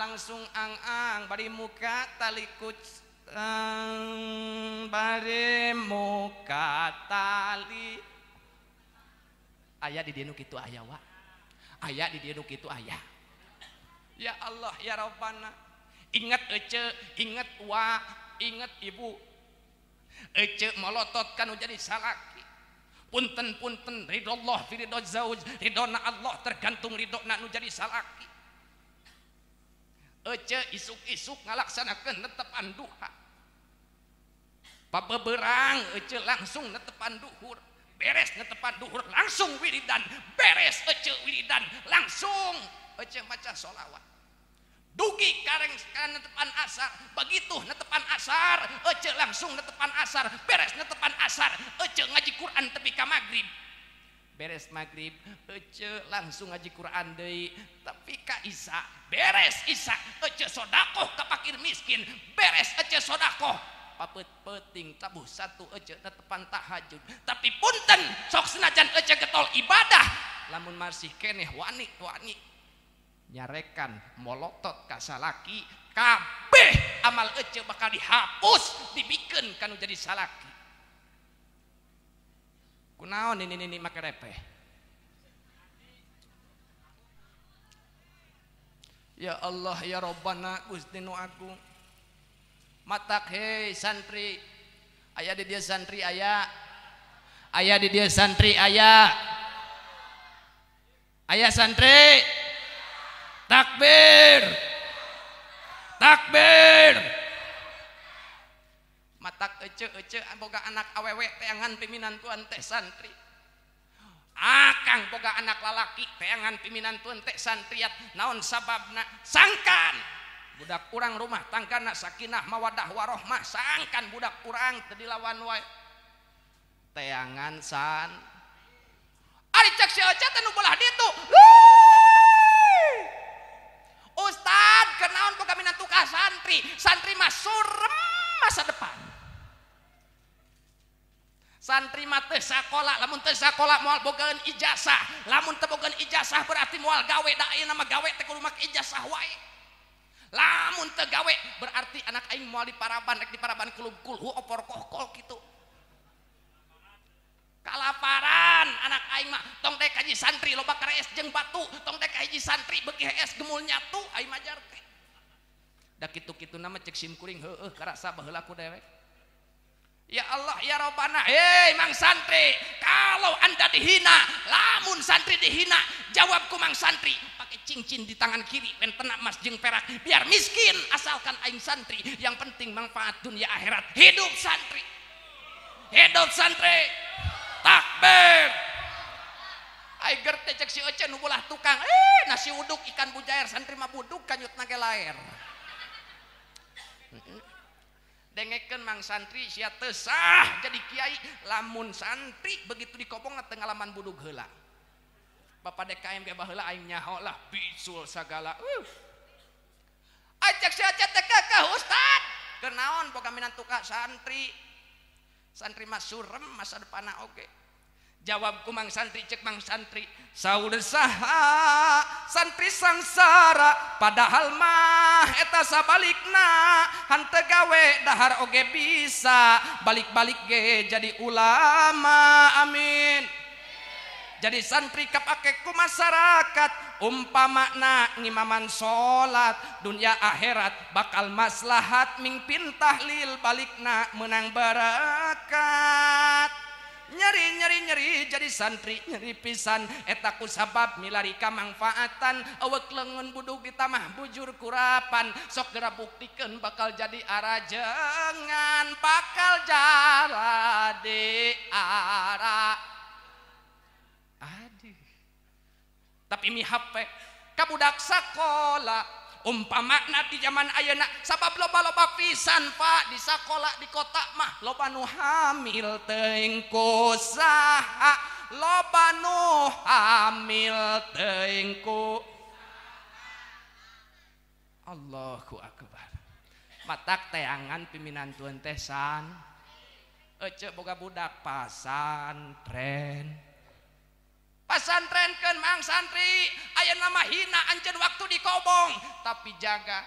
langsung ang-ang bari muka tali kucang bari muka tali aya di dieu nu kitu aya wa aya di dieu nu kitu aya. Ya Allah ya Rabbana ingat ece ingat wa ingat ibu ece molotot kan jadi salaki punten-punten ridho Allah fi ridho zauj ridhona Allah tergantung ridhona nu jadi salaki. Ece isuk-isuk ngalaksanakeun netepan duha pabeberang ece langsung netepan duhur beres netepan duhur langsung wiridan beres ece wiridan langsung ece maca sholawat dugi kareng netepan asar begitu netepan asar ece langsung netepan asar beres netepan asar ece ngaji Quran tepi ka magrib beres magrib ece langsung ngaji Quran deui tepi ka isya beres isya ece sodakoh ka fakir miskin beres ece sodakoh papet peting tabuh satu ece netepan tahajud tapi punten sok senajan ece getol ibadah lamun masih keneh wani wani nyarekan molotot kasalaki kabeh amal ece bakal dihapus dibikeun kanu jadi salaki. Kunaon ini make repeh. Ya Allah ya Rabbana Gusti nu agung matak hei santri aya di dia santri aya aya di dia santri aya aya santri takbir takbir matak ece ece boga anak awewe teangan piminantuan teh santri akang boga anak lalaki teangan piminantuan teh santriat naon sababna sangkan budak urang rumah tanggana sakinah mawadah warohmah sangkan budak urang teu dilawan wae teangan san ari cek si ece teh nu belah ditu. Ustad kenaon boga minantu ka santri santri mah surem masa depan santri mah teu sakola lamun teu sakola moal bogaeun ijazah lamun teu bogaeun ijazah berarti moal gawe da ayeuna mah gawe teh kudu make ijazah wae lamun teu gawe berarti anak aing moal diparaban rek diparaban kulub kulhu opor kohkol kitu kalaparan anak aing mah tong dek haji santri loba karees jeung batu tong dek haji santri beuki hees gemul nyatu aing majar teh da kitu-kitu nama cek sim kuring heueuh karasa baheula ku dewek. Ya Allah ya Rabbana hei mang santri kalau anda dihina lamun santri dihina Jawab kumang santri, pakai cincin di tangan kiri, pentena emas jeung perak, biar miskin asalkan aing santri, yang penting manfaat dunia akhirat. Hidup santri. Hidup santri. Takbir. Aiger teh cek si Ece nu bolah tukang, nasi uduk ikan bujair santri mah buduk kanyutna ge laer. Dengekeun mang santri sia teu sah jadi kiai lamun santri begitu dikobong teu ngalaman budug heula. Bapak DKM ge baheula aing nyaho lah bisul sagala. Acek si Ece teh kakah ustad. Keur naon boga minantu ka santri. Santri mah surem masa depanna oge. Jawab ku mang santri cek mang santri saur saha santri sangsara padahal mah eta sabalikna hanteu gawe dahar oge bisa balik-balik ge jadi ulama. Amin. Jadi santri kapake ku masyarakat umpamana ngimaman salat dunia akhirat bakal maslahat mingpin tahlil balikna menang barakat. Nyeri nyeri nyeri jadi santri nyeri pisan eta ku sabab milari kamangfaatan awek leungeun budug ditamah bujur kurapan sok geura buktikeun bakal jadi arajengan bakal jadi ara. Aduh. Tapi mi HP ka budak sakola umpamana di zaman ayeuna sabab loba-loba pisan Pak di sakola di kota mah loba nu hamil teuing ku saha loba nu hamil teuing ku. Allahu akbar. Matak teangan piminantueun teh san ece boga budak pasantren. Pasantrenkeun mang santri ayeuna mah hina anjeun waktu dikobong tapi jaga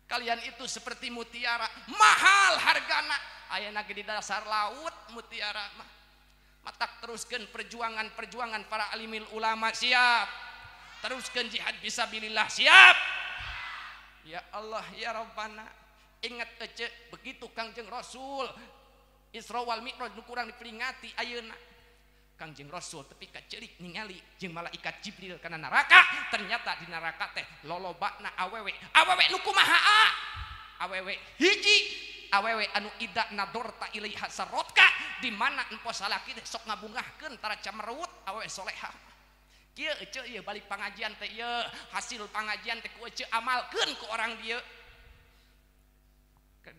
kalian itu seperti mutiara mahal hargana ayeuna ge di dasar laut mutiara mah. Matak teruskeun perjuangan-perjuangan para alimil ulama siap, teruskeun jihad fisabilillah siap. Ya Allah ya Rabbana, ingat ece begitu Kangjeng Rasul Isra wal Mi'raj nu kurang diperingati ayeuna. Kangjeng Rasul tepi ka ceurik ningali jeung malaikat Jibril kana neraka, ternyata di neraka teh lolobana awewe. Awewe nu kumaha? Awewe hiji, awewe anu ida nadorta ilaiha sarotka, di mana empo salaki teh sok ngabungahkeun tara camerut awewe soleha. Kieu ece ieu balik pangajian teh ieu, hasil pangajian teh ku ece amalkeun ku orang dieu.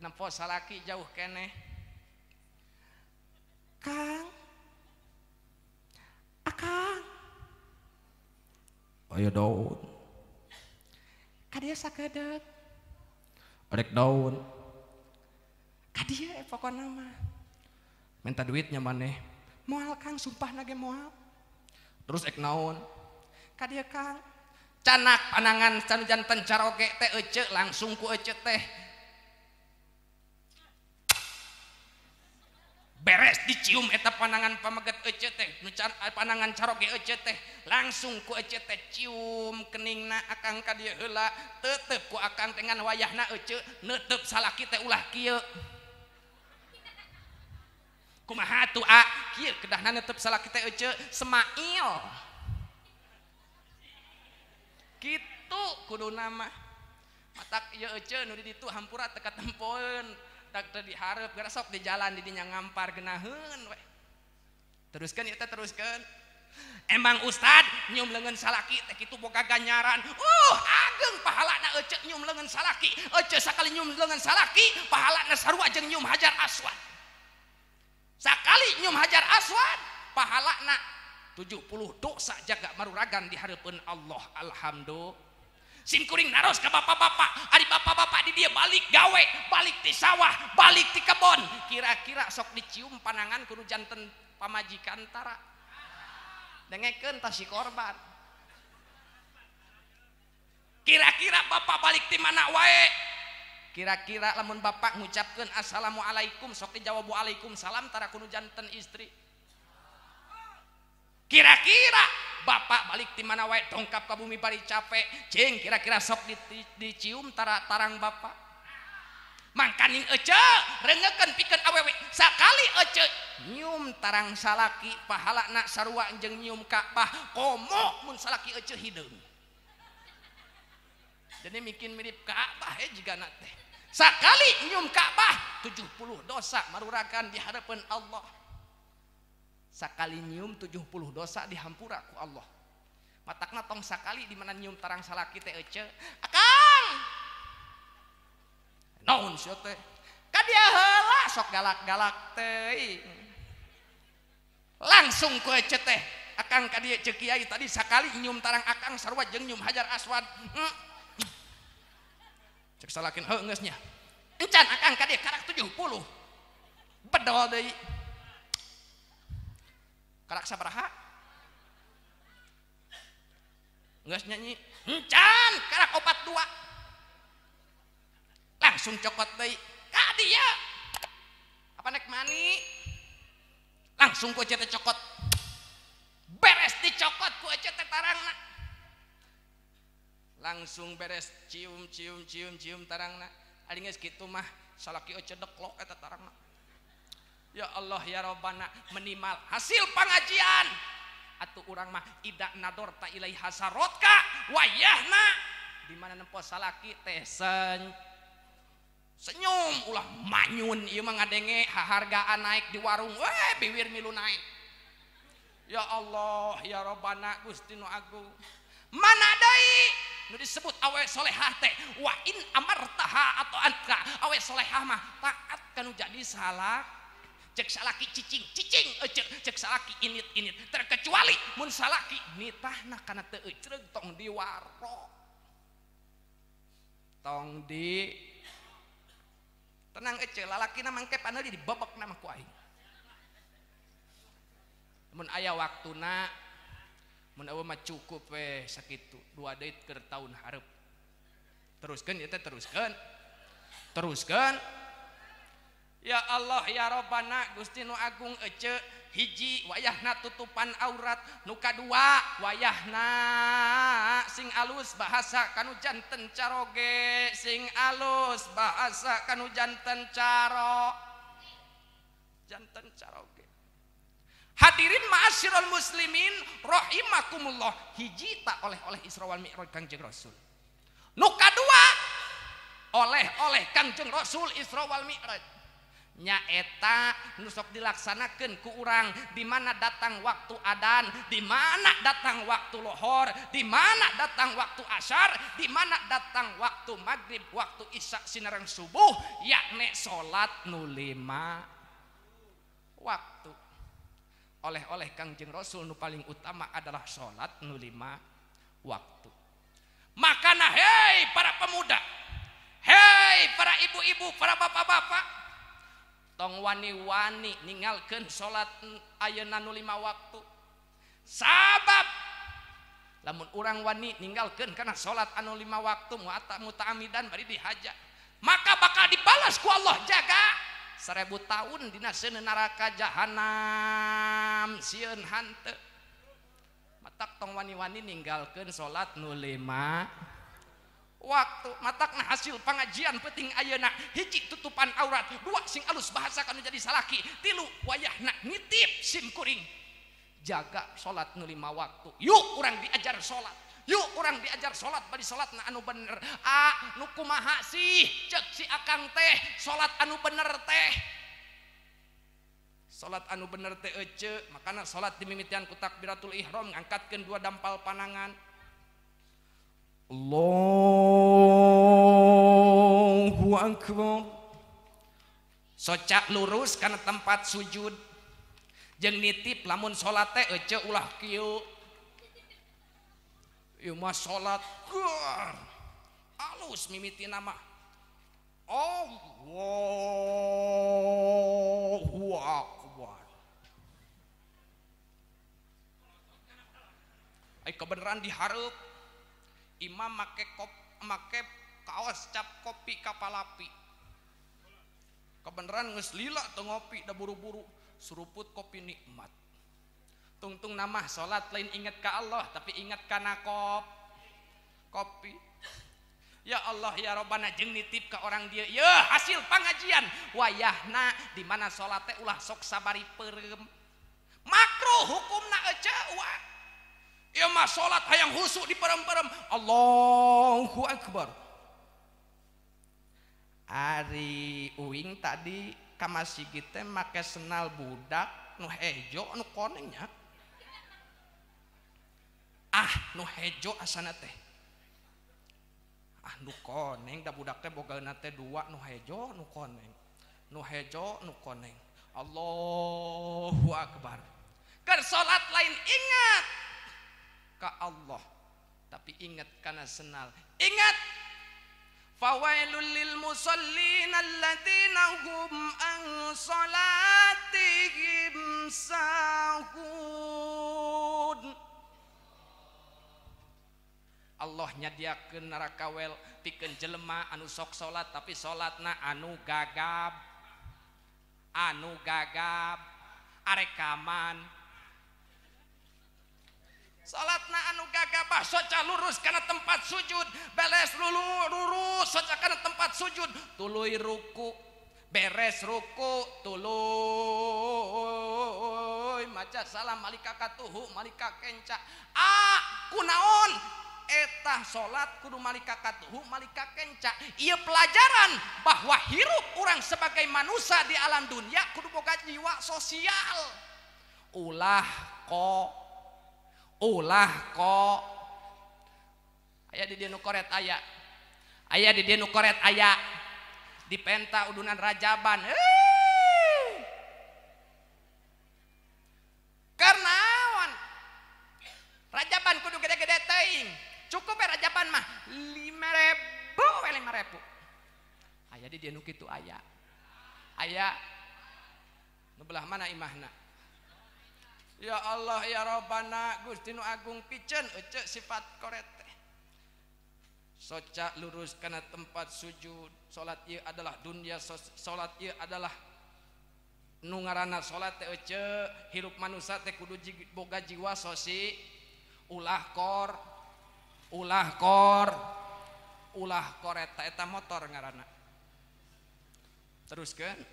Nempo salaki jauh keneh. Kang akang aya daun ka dieu sakedeuk arek daun ka dieu pokona mah minta duitnya maneh moal Kang sumpahna ge moal terus ek naon ka dieu Kang canak panangan can janten caroge teh ece langsung ku ece teh beres dicium eta panangan pameget ece teh nu panangan caroge ece teh langsung ku ece teh cium keningna akang ka dieu heula tetep ku akang teh ngan wayahna ece neuteup salaki teh ulah kieu kumaha atuh a kieu kedahna neuteup salaki teh ece semail kitu kuduna mah matak ieu ece nu di ditu hampura teu katempoeun teu dihareup geura sok di jalan di dinya ngampar geunaheun we. Teruskeun ieu teh teruskeun. Emang ustad nyium leungeun salaki teh kitu boga ganjaran. Ageng pahalana ece nyium leungeun salaki. Ece sakali nyium leungeun salaki pahalana sarua jeung nyium hajar aswad. Sakali nyium hajar aswad pahalana 70 dosa jaga maruragan di hareupeun Allah. Alhamdulillah. Simkuring naros ke bapak-bapak, ari bapak-bapak di dia balik gawe, balik di sawah, balik di kebon, kira-kira sok dicium panangan kudu janten pamajikan tara. Dengekeun tah si korban. Kira-kira bapak balik di mana wae? Kira-kira lamun bapak ngucapkeun assalamualaikum sok dijawab waalaikumsalam tara kudu janten istri. Kira-kira bapak balik di mana wae dongkap ka bumi bari capek, cing kira-kira sok dicium tara tarang bapak. Mangkaning ece rengekeun pikeun awewe sakali ece nyium tarang salaki pahalana sarua jeung nyium Ka'bah komo mun salaki ece hideung. Jadi mikin mirip Ka'bah jigana teh. Sakali nyium Ka'bah 70 dosa marurakan di hadapan Allah. Sakali nyium 70 dosa dihampura ku Allah. Matakna tong sakali di mana nyium tarang salaki teh ece. Akang. Naon sia teh? Ka dia heula sok galak-galak teh. Langsung ku ece teh. Akang ka dieu ceuk kiai tadi sakali nyium tarang akang sarua jeung nyium Hajar Aswad. Cek salakin heuh geus nya. Encan akang ka dieu karak 70. Bedol deui. Karak sabaraha? Geus nyanyi. Encan karak 42. Langsung cokot deui. Ka dieu. Apa nek mani? Langsung ku ece teh cokot. Beres dicokot ku ece teh tarangna. Langsung beres cium cium cium cium tarangna. Ari geus kitu mah salaki ece deklok eta tarangna. Ya Allah ya Robbana menimal hasil pengajian. Atuh urang mah ida nadorta ilaiha sarotka wayahna di mana nempo salaki teh senyum ulah manyun ieu mah ngadenge hargaan naik di warung we biwir milu naik. Ya Allah ya Robbana Gusti nu agung. Mana deui nu disebut awe solehah teh wa in amartaha atau anka awe solehah mah taat kanu jadi salah. Cek salaki cicing cicing ecek cek salaki init init terkecuali mun salaki nitahna kana teu ecreug tong diwaro tong di tenang ece lalakina mangke paneuli dibebek na mah ku aing mun aya waktuna mun eueuh mah cukup we sakitu 2 deui keur taun hareup teruskeun ieu teh teruskeun teruskeun. Ya Allah ya Robbana Gusti nu agung ece hiji wayahna tutupan aurat nu kadua wayahna sing alus bahasa kanu janten caroge sing alus bahasa kanu janten caro janten caroge. Hadirin ma'asyiral muslimin rahimakumullah hiji tak oleh-oleh Isra wal Mi'raj Kangjeng Rasul nu kadua oleh-oleh Kangjeng Rasul Isra wal Mi'raj nyaeta nu sok dilaksanakeun ku urang di mana datang waktu adan, di mana datang waktu lohor, di mana datang waktu asyar, di mana datang waktu maghrib, waktu isya sinareng subuh, yakni salat nu 5 waktu. Oleh-oleh Kangjeng Rasul nu paling utama adalah salat nu 5 waktu. Makana hei para pemuda, hei para ibu-ibu, para bapak-bapak, tong wani-wani ninggalkeun salat ayeuna nu 5 waktu. Sabab lamun urang wani ninggalkeun kana salat anu 5 waktu muta'amidan bari dihaja, maka bakal dibalas ku Allah jaga 1000 tahun dina seuneu neraka jahanam sieun hanteu. Matak tong wani-wani ninggalkeun salat nu 5 waktu. Matakna hasil pengajian penting ayeuna hiji tutupan aurat, dua sing alus bahasa kanu jadi salaki, tilu wayahna nitip sim kuring jaga salat nu 5 waktu. Yuk urang diajar salat, yuk urang diajar salat bari salatna anu bener. Ah nu kumaha sih cek si akang teh salat anu bener teh, salat anu bener teh ece. Makana salat dimimitian ku takbiratul ihram ngangkatkeun 2 dampal panangan. Allahu akbar. Socak lurus kana tempat sujud. Jeung nitip lamun salat teh ece ulah kieu. Ieu mah salat alus mimitina mah. Allahu akbar. Ai kebenaran dihareup. Imam make kop, make kaos cap kopi kapalapi. Kebenaran geus lila teu ngopi da buru-buru suruput kopi nikmat. Tungtung nama salat lain ingat ka Allah tapi ingat kana kopi. Ya Allah ya Robbana jeung nitip ka orang dia ya hasil pengajian wayahna di mana salat teh ulah sok sabari peureum makruh hukumna ece wa ieu mah salat hayang husuk di perem-perem Allahu akbar. Ari uing tadi ka masjid teh make senal budak nu hejo nu koneng nya ah nu hejo asana teh ah nu koneng da budak teh bogaeuna teh dua nu hejo nu koneng nu hejo nu koneng Allahu akbar. Keur salat lain ingat ka Allah tapi ingat kana senal ingat fawailul lil musallin alladzina hum an salatihim sahun. Allah nyadiakeun neraka wel pikeun jelema anu sok salat tapi salatna anu gagap arekaman salatna anu gagabah soca lurus kana tempat sujud beres lurus soca kana tempat sujud tuluy ruku beres ruku tuluy maca salam malika katuhu malika kenca ah kunaon eta salat kudu malika katuhu malika kenca. Ieu pelajaran bahwa hirup orang sebagai manusia di alam dunia kudu boga jiwa sosial ulah kok aya di dieu nu koret aya aya di dieu nu koret aya dipenta udunan rajaban karnaon rajaban kudu gede-gede teuing cukup ya rajaban mah 5.000 we 5.000 aya di dieu nu kitu aya aya nu belah mana imahna. Ya Allah ya Rabbana Gusti nu agung piceun ece sifat koret teh soca lurus kana tempat sujud salat ieu adalah dunia salat ieu adalah nu ngaranna salat teh ece hirup manusia teh kudu boga jiwa sosi ulah kor ulah kor ulah koret eta motor ngaranna teruskeun.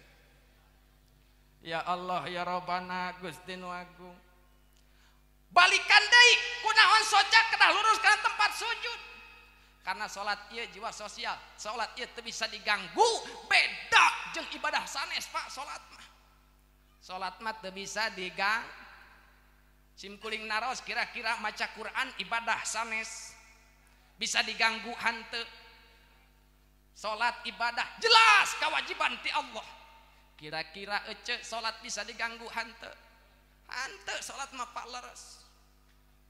Ya Allah ya Rabbana Gusti nu agung balikan deui kunaon soca kedah lurus kana tempat sujud karena salat ieu jiwa sosial salat ieu teu bisa diganggu beda jeung ibadah sanes Pak salat mah teu bisa diganggu sim kuling naros kira-kira maca Quran ibadah sanes bisa diganggu hanteu salat ibadah jelas kewajiban ti Allah kira-kira ece salat bisa diganggu hanteu hanteu salat mah pak leres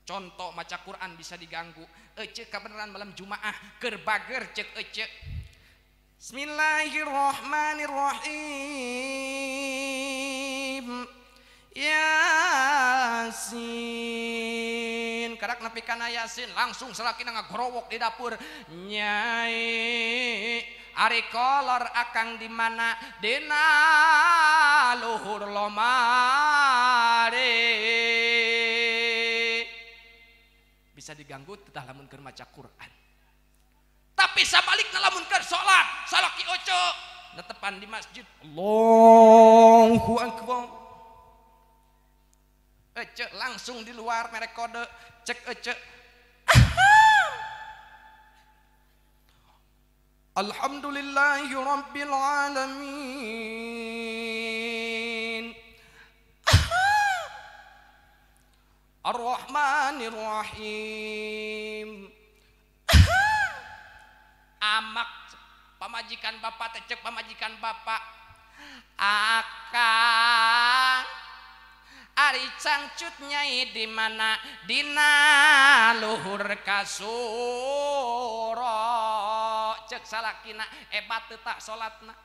contoh maca Quran bisa diganggu ece kabeneran malam Jumaah keur bager cek ece Bismillahirrahmanirrahim Yasin karak nepi kana Yasin langsung salakina ngagorowok di dapur nyai ari kolor akang di mana dina luhur lomari bisa diganggu tetah lamun keur maca Quran tapi sabalikna lamun keur salat salaki oco netepan di masjid Allahu akbar ece langsung di luar merek kode cek ece Alhamdulillahi rabbil alamin Ar-Rahmanir Rahim amak pamajikan bapak teh cek pamajikan bapak akang ari cangcut nyai di mana dina luhur kasuro cek salakina hebat teu tak salatna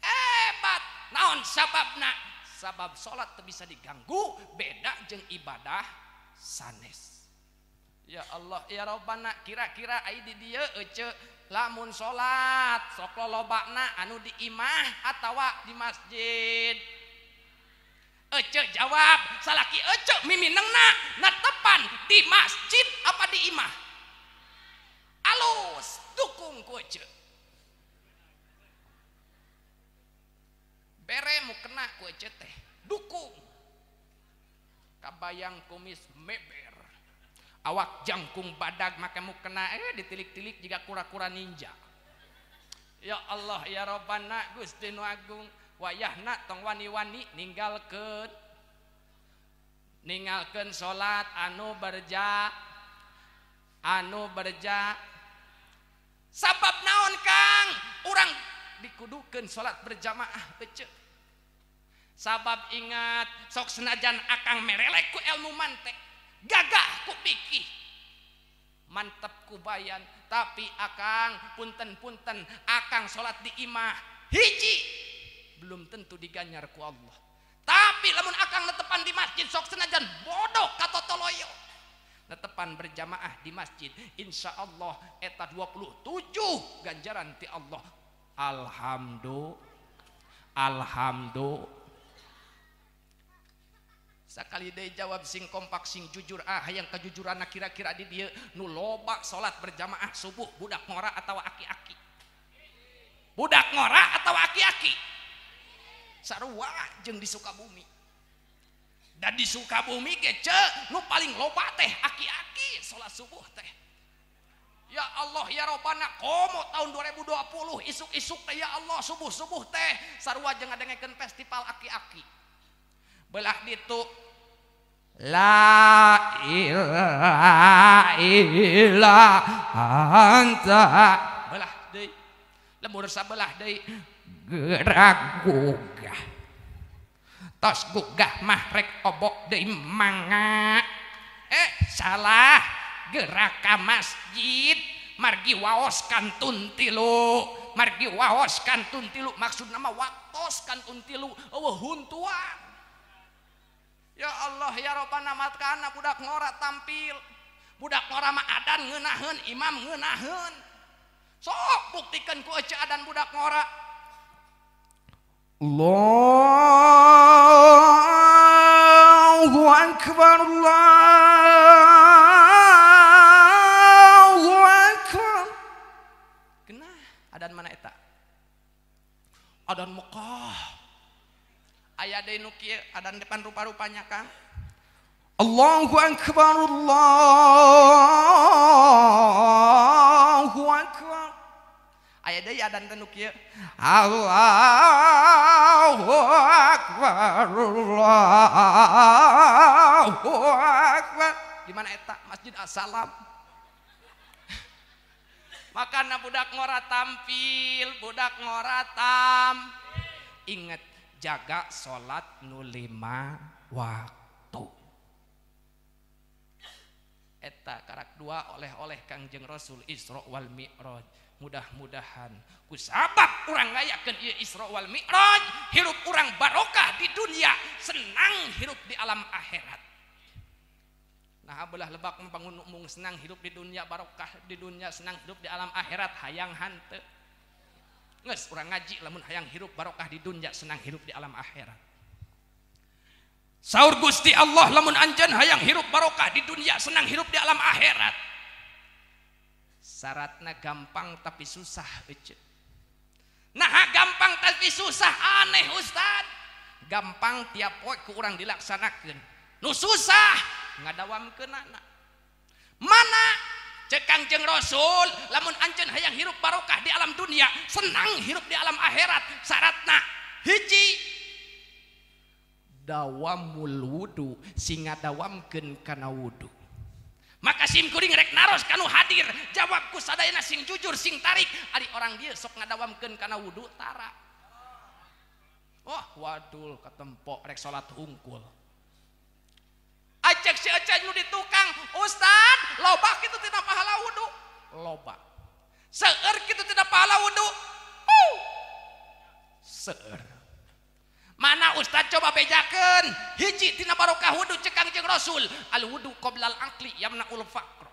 hebat naon sababna sabab salat teu bisa diganggu beda jeung ibadah sanes. Ya Allah ya Rabbana kira-kira ai di dieu ece lamun salat sok lolobana anu di imah atawa di masjid ece jawab salaki ece miminengna netepan di masjid apa di imah alus dukung. Dukung ku ece. Bere mukena ku ece teh, dukung. Kabayang kumis meber. Awak jangkung badag make mukena ditilik-tilik jiga kura-kura ninja. Ya Allah ya Rabbana Gusti nu Agung, wayahna tong wani-wani ninggalkeun salat anu berja sabab naon Kang urang dikudukeun salat berjamaah ece. Sabab ingat sok senajan akang merelek ku ilmu mantek, gagah ku pikih, mantep ku bayan, tapi akang punten-punten akang salat di imah hiji belum tentu diganyar ku Allah. Tapi lamun akang netepan di masjid sok senajan bodoh katotoloyo netepan berjamaah di masjid, insya Allah eta 27 ganjaran ti Allah. Alhamdulillah. Alhamdulillah. Sakali deui jawab sing kompak sing jujur, hayang kejujuranna kira-kira di dieu nu loba salat berjamaah subuh budak ngora atawa aki-aki. Budak ngora atawa aki-aki. Sarua jeung di Sukabumi. Dan di Sukabumi ge ce nu paling loba teh aki-aki salat subuh teh. Ya Allah ya Robbana, komo tahun 2020 isuk-isuk teh ya Allah subuh-subuh teh sarua jeung ngadengekeun festival aki-aki. Belah ditu la ilaha illa anta, belah deui lembur sabelah deui gerak gugah tos gugah mah rek obok deui mangga salah gerak ka masjid margi waos kantun tilu, margi waos kantun tilu maksudna mah waktos kantun tilu eueuh huntuan. Ya Allah ya Robbana, matkana budak ngora tampil, budak ngora mah adan ngeunaheun, imam ngeunaheun. Sok buktikan ku ece adan budak ngora. Allahu akbar, Allahu akbar. Kena adan mana eta? Adan Mekah. Aya deui nu kieu adan depan rupa-rupanya Kang. Allahu akbar, Allahu akbar. Aya deui adan teh nu kieu. Allahu akbar, Allahu akbar. Di mana eta? Masjid Assalam. Makana budak ngora tampil, budak ngora tam. Ingat, jaga salat nu 5 waktu. Eta karak dua oleh-oleh Kangjeng Rasul Isra wal Mi'raj. Mudah-mudahan ku sabab urang ngayakeun ieu Isra wal Mi'raj, hirup urang barokah di dunia, senang hirup di alam akhirat. Nah belah lebak membangun mung senang hidup di dunia, barokah di dunia, senang hidup di alam akhirat, hayang hanteu. Nges urang ngaji lamun hayang hirup barokah di dunia, senang hirup di alam akhirat. Saur Gusti Allah lamun anjeun hayang hirup barokah di dunia, senang hirup di alam akhirat. Syaratna gampang tapi susah ece. Nah gampang tapi susah aneh Ustad. Gampang tiap poe ku urang dilaksanakeun. Nu susah ngadawamkeunana. Mana cek Kangjeng Rasul lamun anjeun hayang hirup barokah di alam dunia, senang hirup di alam akhirat, syaratna hiji dawamul wudu, sing ngadawamkeun kana wudu. Maka sim kuring rek naros kanu hadir, jawab ku sadayana sing jujur sing tarik, ari orang dieu sok ngadawamkeun kana wudu tara. Wah wadul ketempok rek salat hungkul. Acek si ecek nu di tukang, Ustad, loba kitu tina pahala wudu. Loba. Seueur kitu tina pahala wudu. Seueur. Mana Ustad coba bejakeun, hiji tina barokah wudu cek Kangjeng Rasul, al wudu qoblal aqli yamnaul faqr.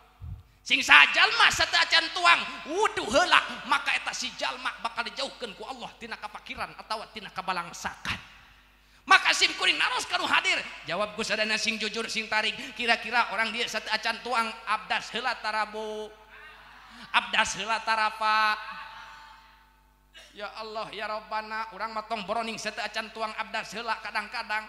Sing sajalma sateu acan tuang wudu heula, maka eta si jalma bakal dijauhkeun ku Allah tina kapakiran atawa tina kabalangsakan. Maka sim kuring naros kanu hadir, jawab ku sadana sing jujur sing tarik, kira-kira orang dia sateu acan tuang abdas heula tarabu. Abdas heula tarafa. Ya Allah ya Rabbana, urang mah tong boroning sateu acan tuang abdas heula kadang-kadang.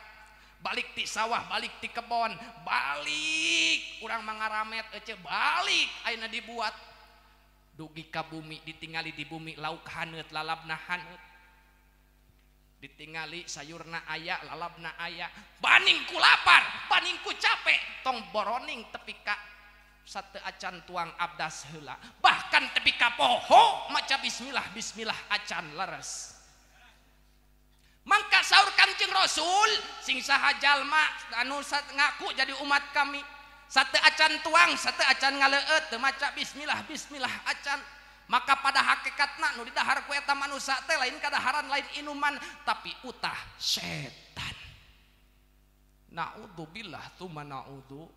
Balik ti sawah, balik ti kebon, balik urang mah ngaramet ece balik ayeuna dibuat. Dugi ka bumi ditingali di bumi lauk haneut lalabna haneut. Ditingali sayurna aya lalabna aya, baning ku lapar, baning ku capek, tong boroning tepi ka sateu acan tuang abdas heula, bahkan tepi ka poho maca bismillah bismillah acan leres. Mangka saur Kanjeng Rasul sing saha jalma anu ngaku jadi umat kami sateu acan tuang sateu acan ngaleueut teu maca bismillah bismillah acan, maka pada hakikatna nu didahar ku eta manusa teh lain kadaharan lain inuman tapi utah setan. Naudzubillah tsumma naudzubillah.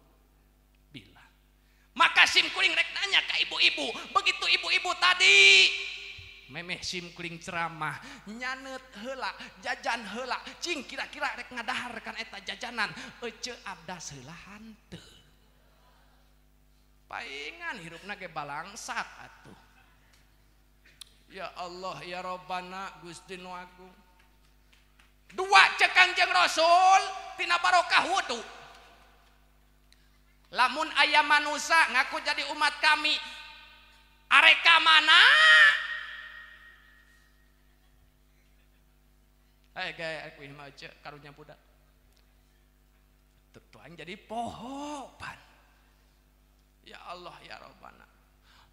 Maka sim kuring rek nanya ka ibu-ibu, begitu ibu-ibu tadi memeh sim kuring ceramah nyaneut heula jajan heula cing kira-kira rek ngadahar kan eta jajanan ece abdas heula hanteu. Paingan hirupna ge balangsak atuh. Ya Allah ya Rabbana Gusti nu agung. Dua cek Kanjeng Rasul tina barokah wudu. Lamun aya manusa ngaku jadi umat kami areka mana? Gaya aku ini mah cek karunya budak. Tuang jadi pohopan. Ya Allah ya Rabbana.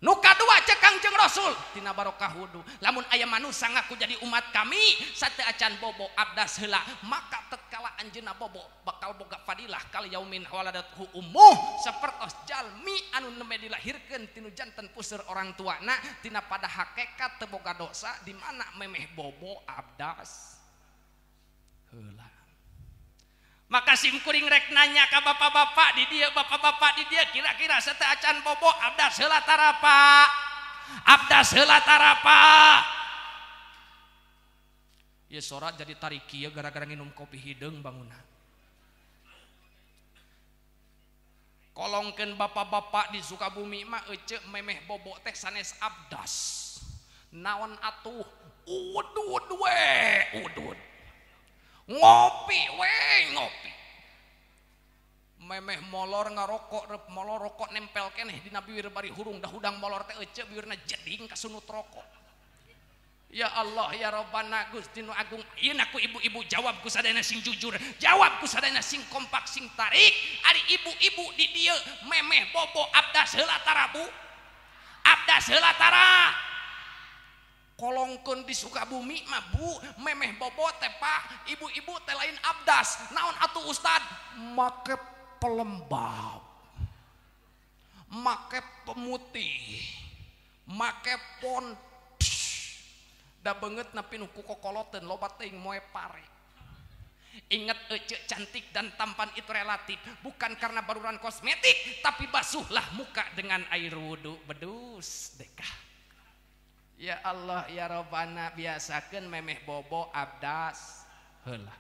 Nu kadua cek Kangjeng Rasul tina barokah wudu. Lamun aya manusa ngaku jadi umat kami sateu acan bobo abdas heula, maka tatkala anjeunna bobo bakal boga fadilah kal yaumin waladathu ummuh, sapertos jalmi anu nembe dilahirkeun tinu janten puseur orang tuana tina pada hakikat teu boga dosa di mana memeh bobo abdas heula. Maka sim kuring rek nanya ka bapak-bapak di dieu, bapak-bapak di dieu kira-kira sateu acan bobo abdas heula tarapa? Abdas heula tarapa? Ieu sora jadi tarik kieu gara-gara nginum kopi hideung bangunna. Kolongkeun bapak-bapak di Sukabumi mah ece memeh bobo teh sanes abdas. Naon atuh? Udud we, udud. Ngopi we ngopi, memeh molor ngarokok rep molor rokok nempel keneh dina biwir bari hurung dah hudang molor teh ece biwirna jeding kasunut rokok. Ya Allah ya Rabbana Gusti nu agung, ieu ku ibu-ibu jawab ku sadayana sing jujur, jawab ku sadayana sing kompak sing tarik. Ari ibu-ibu di dieu memeh bobo abdas heula tarabu, abdas heula tara. Kolongkeun di Sukabumi mah bu memeh bobo teh pak ibu-ibu teh lain abdas naon atuh ustad make pelembab, make pemutih, make pon da beungeut na pinuh ku kokoloteun loba teuing moe pare. Ingat ece cantik dan tampan itu relatif, bukan karena baluran kosmetik, tapi basuhlah muka dengan air wudu bedus dekah. Ya Allah ya Rabbana biasakeun memeh bobo abdas heula.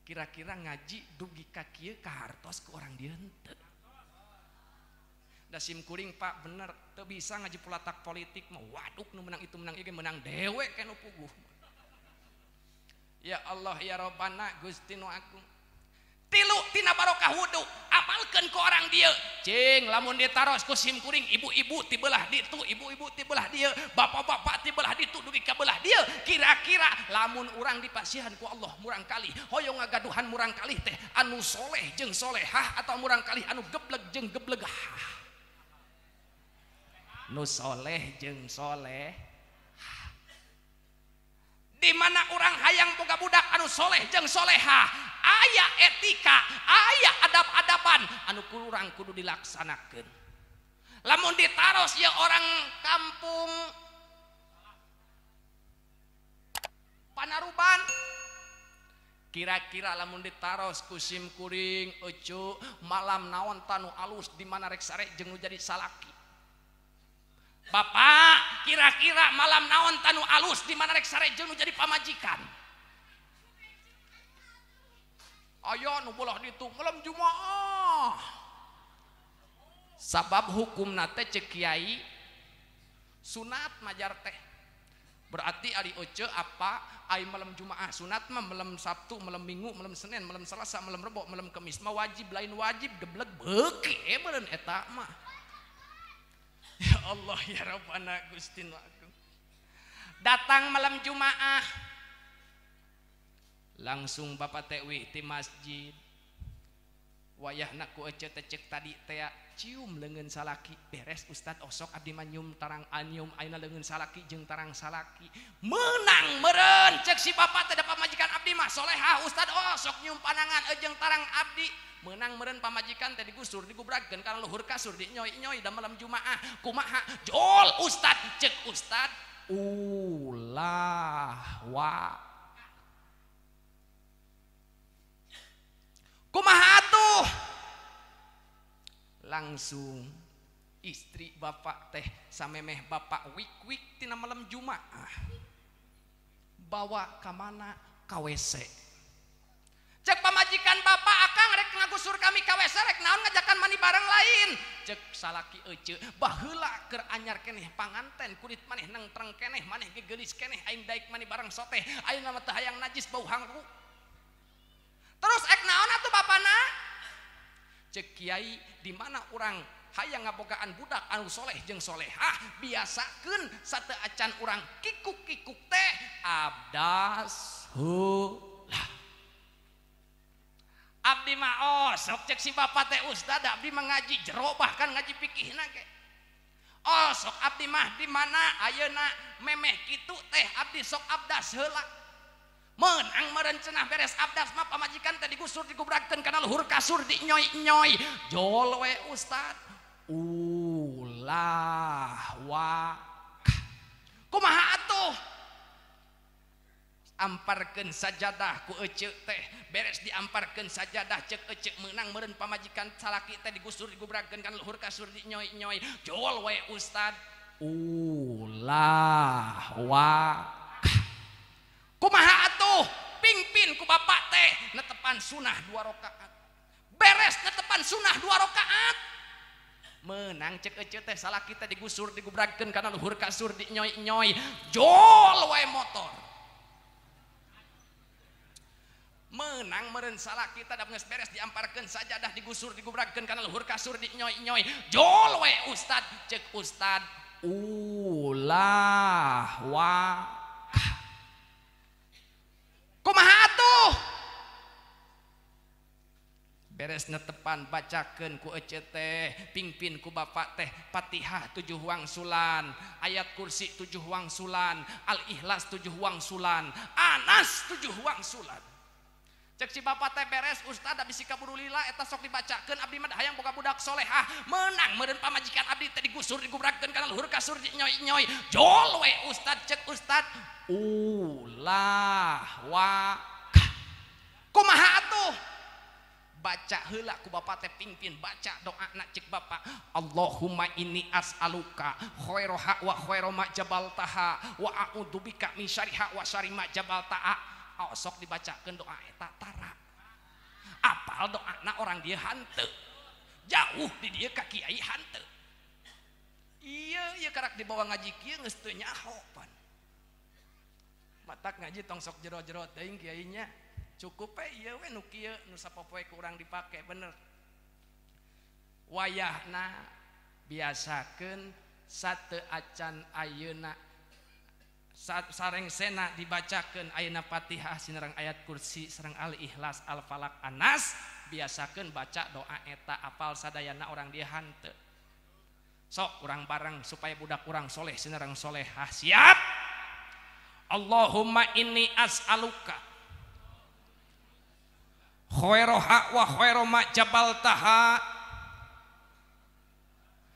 Kira-kira ngaji dugi ka kieu kahartos ku orang dieu henteu. Da sim kuring pak bener teu bisa ngaji pulatak politik mah waduk nu menang itu menang ieu ge menang dewek nu puguh. Ya Allah ya Rabbana Gusti nu agung. Tilu tina barokah wudu amalkeun ku orang dieu. Cing lamun ditaros ku sim kuring ibu-ibu ti belah ditu, ibu-ibu ti belah dieu, bapak-bapak ti belah ditu dugi ka belah dieu. Kira-kira lamun urang dipasihan ku Allah murang kalih, hoyong ngagaduhan murang kalih teh anu soleh jeung solehah atau murang kalih anu gebleg jeung geblegah? Nu soleh jeung soleh. Di mana urang hayang boga budak anu soleh jeung solehah, aya etika, aya adab-adaban anu kurang kudu dilaksanakeun. Lamun ditaros ya orang kampung Panaruban, kira-kira lamun ditaros ku sim kuring ece malam naon tanu alus di mana rek sare jeung nu jadi salaki. Bapak, kira-kira malam naon tanu alus di mana rek sare jeung nu jadi pamajikan. Aya nu bolah ditu malam Jumaah. Sabab hukumna teh ceuk kiai Sunat majar teh. Berarti ari ece apa ai malam Jumaah sunat mah malam Sabtu, malam Minggu, malam Senin, malam Selasa, malam Rebo, malam Kemis mah wajib lain wajib geblek beuki meureun eta mah. Ya Allah ya Rabbana Gusti nu agung. Datang malam Jumaah langsung bapak teh wi ti masjid. Wayahna ku ece teh cek tadi teh cium leungeun salaki beres ustad osok abdi mah nyium tarang anyium ayeuna leungeun salaki jeung tarang salaki meunang meureun cek si bapak teh da pamajikan abdi mah solehah ustad osok nyium panangan jeung tarang abdi meunang meureun pamajikan teh digusur digubragkeun kana luhur kasur dinyoy-nyoy da malam Jumaah kumaha jol ustad cek ustad ulah wa kumaha atuh. Langsung istri bapak teh samemeh bapak wik-wik tina malam Jumaah bawa ka mana ka WC. Cek pamajikan bapak akang rek ngagusur kami ka WC rek naon ngajakan mani bareng lain. Cek salaki ece baheula keur anyar keneh panganten kulit maneh nengtreng keneh maneh gegeulis keneh aing daik mani bareng soteh ayeuna mah teu hayang najis bau hangru. Terus ek naon atuh bapana? Cek kiai di mana urang hayang ngabogaan budak anu soleh jeung solehah biasakeun sateu acan urang kikuk-kikuk teh abdas heula. Abdi mah osok cek si bapak teh ustad abdi mah ngaji jero bahkan ngaji fikihna ge. Osok abdi mah di mana ayeuna memeh kitu teh abdi sok abdas heula. Menang meureun cenah beres abdas mah pamajikan teh digusur digubragkeun kana luhur kasur dinyoy-nyoy. Jol we ustad. Ulah wa. Kumaha atuh? Amparkeun sajadah ku ece teh beres diamparkeun sajadah cek ece meunang meureun pamajikan salaki teh digusur digubragkeun kana luhur kasur dinyoy-nyoy. Jol we ustad. Ulah wa. Kumaha atuh? Pingpin ku bapak teh netepan sunah 2 rakaat. Beres netepan sunah 2 rakaat. Menang cek ece teh salaki teh digusur digubragkeun kana luhur kasur dinyoy-nyoy. Jol wae motor. Menang meureun salaki teh da geus beres diamparkeun sajadah digusur digubragkeun kana luhur kasur dinyoy-nyoy. Jol wae ustad cek ustad ulah wa. Kumaha atuh? Beres netepan bacakeun ku ece teh, pingpin ku bapak teh Fatihah 7 wangsulan, ayat kursi 7 wangsulan, Al-Ikhlas 7 wangsulan, Anas 7 wangsulan. Cek si bapak teh beres ustad abdi kaburu lila eta sok dibacakeun abdi mah hayang boga budak solehah menang meureun pamajikan abdi teh digusur digubragkeun kana luhur kasur dinyoy-nyoy. Jol we ustad cek ustad ulah wa. Kumaha atuh? Baca heula ku bapak teh pingpin baca doa na cek bapak Allahumma inni as'aluka khairaha wa khaira ma jabaltaha wa a'udzubika min syarriha wa syarri ma jabaltaha. Sok dibacakeun doa eta tara. Apal doana orang dia hanteu. Jauh di dieu ka kiai hanteu. Ieu ieu karak dibawa ngaji kieu geus teu nyaho pan. Matak ngaji tong sok jero-jero teuing kiainya. Cukup we ieu we nu kieu nu sapopoe ku urang dipake bener. Wayahna biasakeun sateu acan ayeuna sareng sena dibacakeun ayeuna Fatihah sinerang ayat kursi sareng Al-Ikhlas Al-Falaq Anas biasakeun baca doa eta apal sadayana orang dia hanteu. Sok urang bareng supaya budak urang soleh sinerang solehah siap. Allahumma inni as'aluka khairaha wa khaira ma jabaltaha.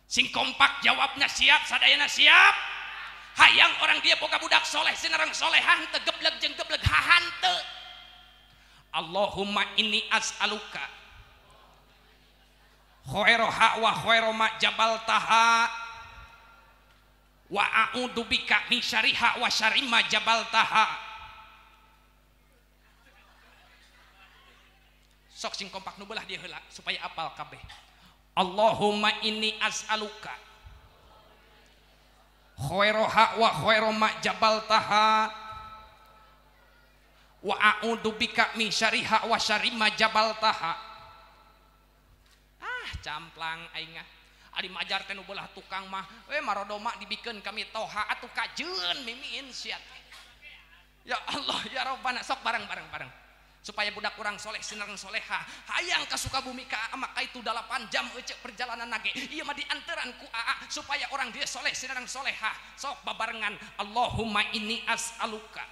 Sing kompak jawabnya siap sadayana siap. Hayang orang dia boga budak soleh sinerang solehah henteu geblek jeung geblek hahanteu. Allahumma inni as'aluka khairaha wa khaira ma jabaltaha wa a'udzubika min syarriha wa syarri ma jabaltaha. Sok sing kompak nu belah dia heula supaya apal kabeh. Allahumma inni as'aluka Khairoha wa khairo ma jabaltaha wa a'udzu bika min syarriha wa syarri ma jabaltaha. Ah camplang aing ah. Ari majar teh nu beulah tukang mah we marodoma dibikeun kami toha atuh kajeun mimiin sia teh. Ya Allah ya Rabbana sok bareng-bareng bareng. Supaya budak urang soleh sinareng soleha hayang ka Sukabumi ka maka itu 8 jam euceuk perjalanan nage ieu mah dianteran ku aa supaya orang dia soleh sinareng soleha sok babarengan Allahumma inni as'aluka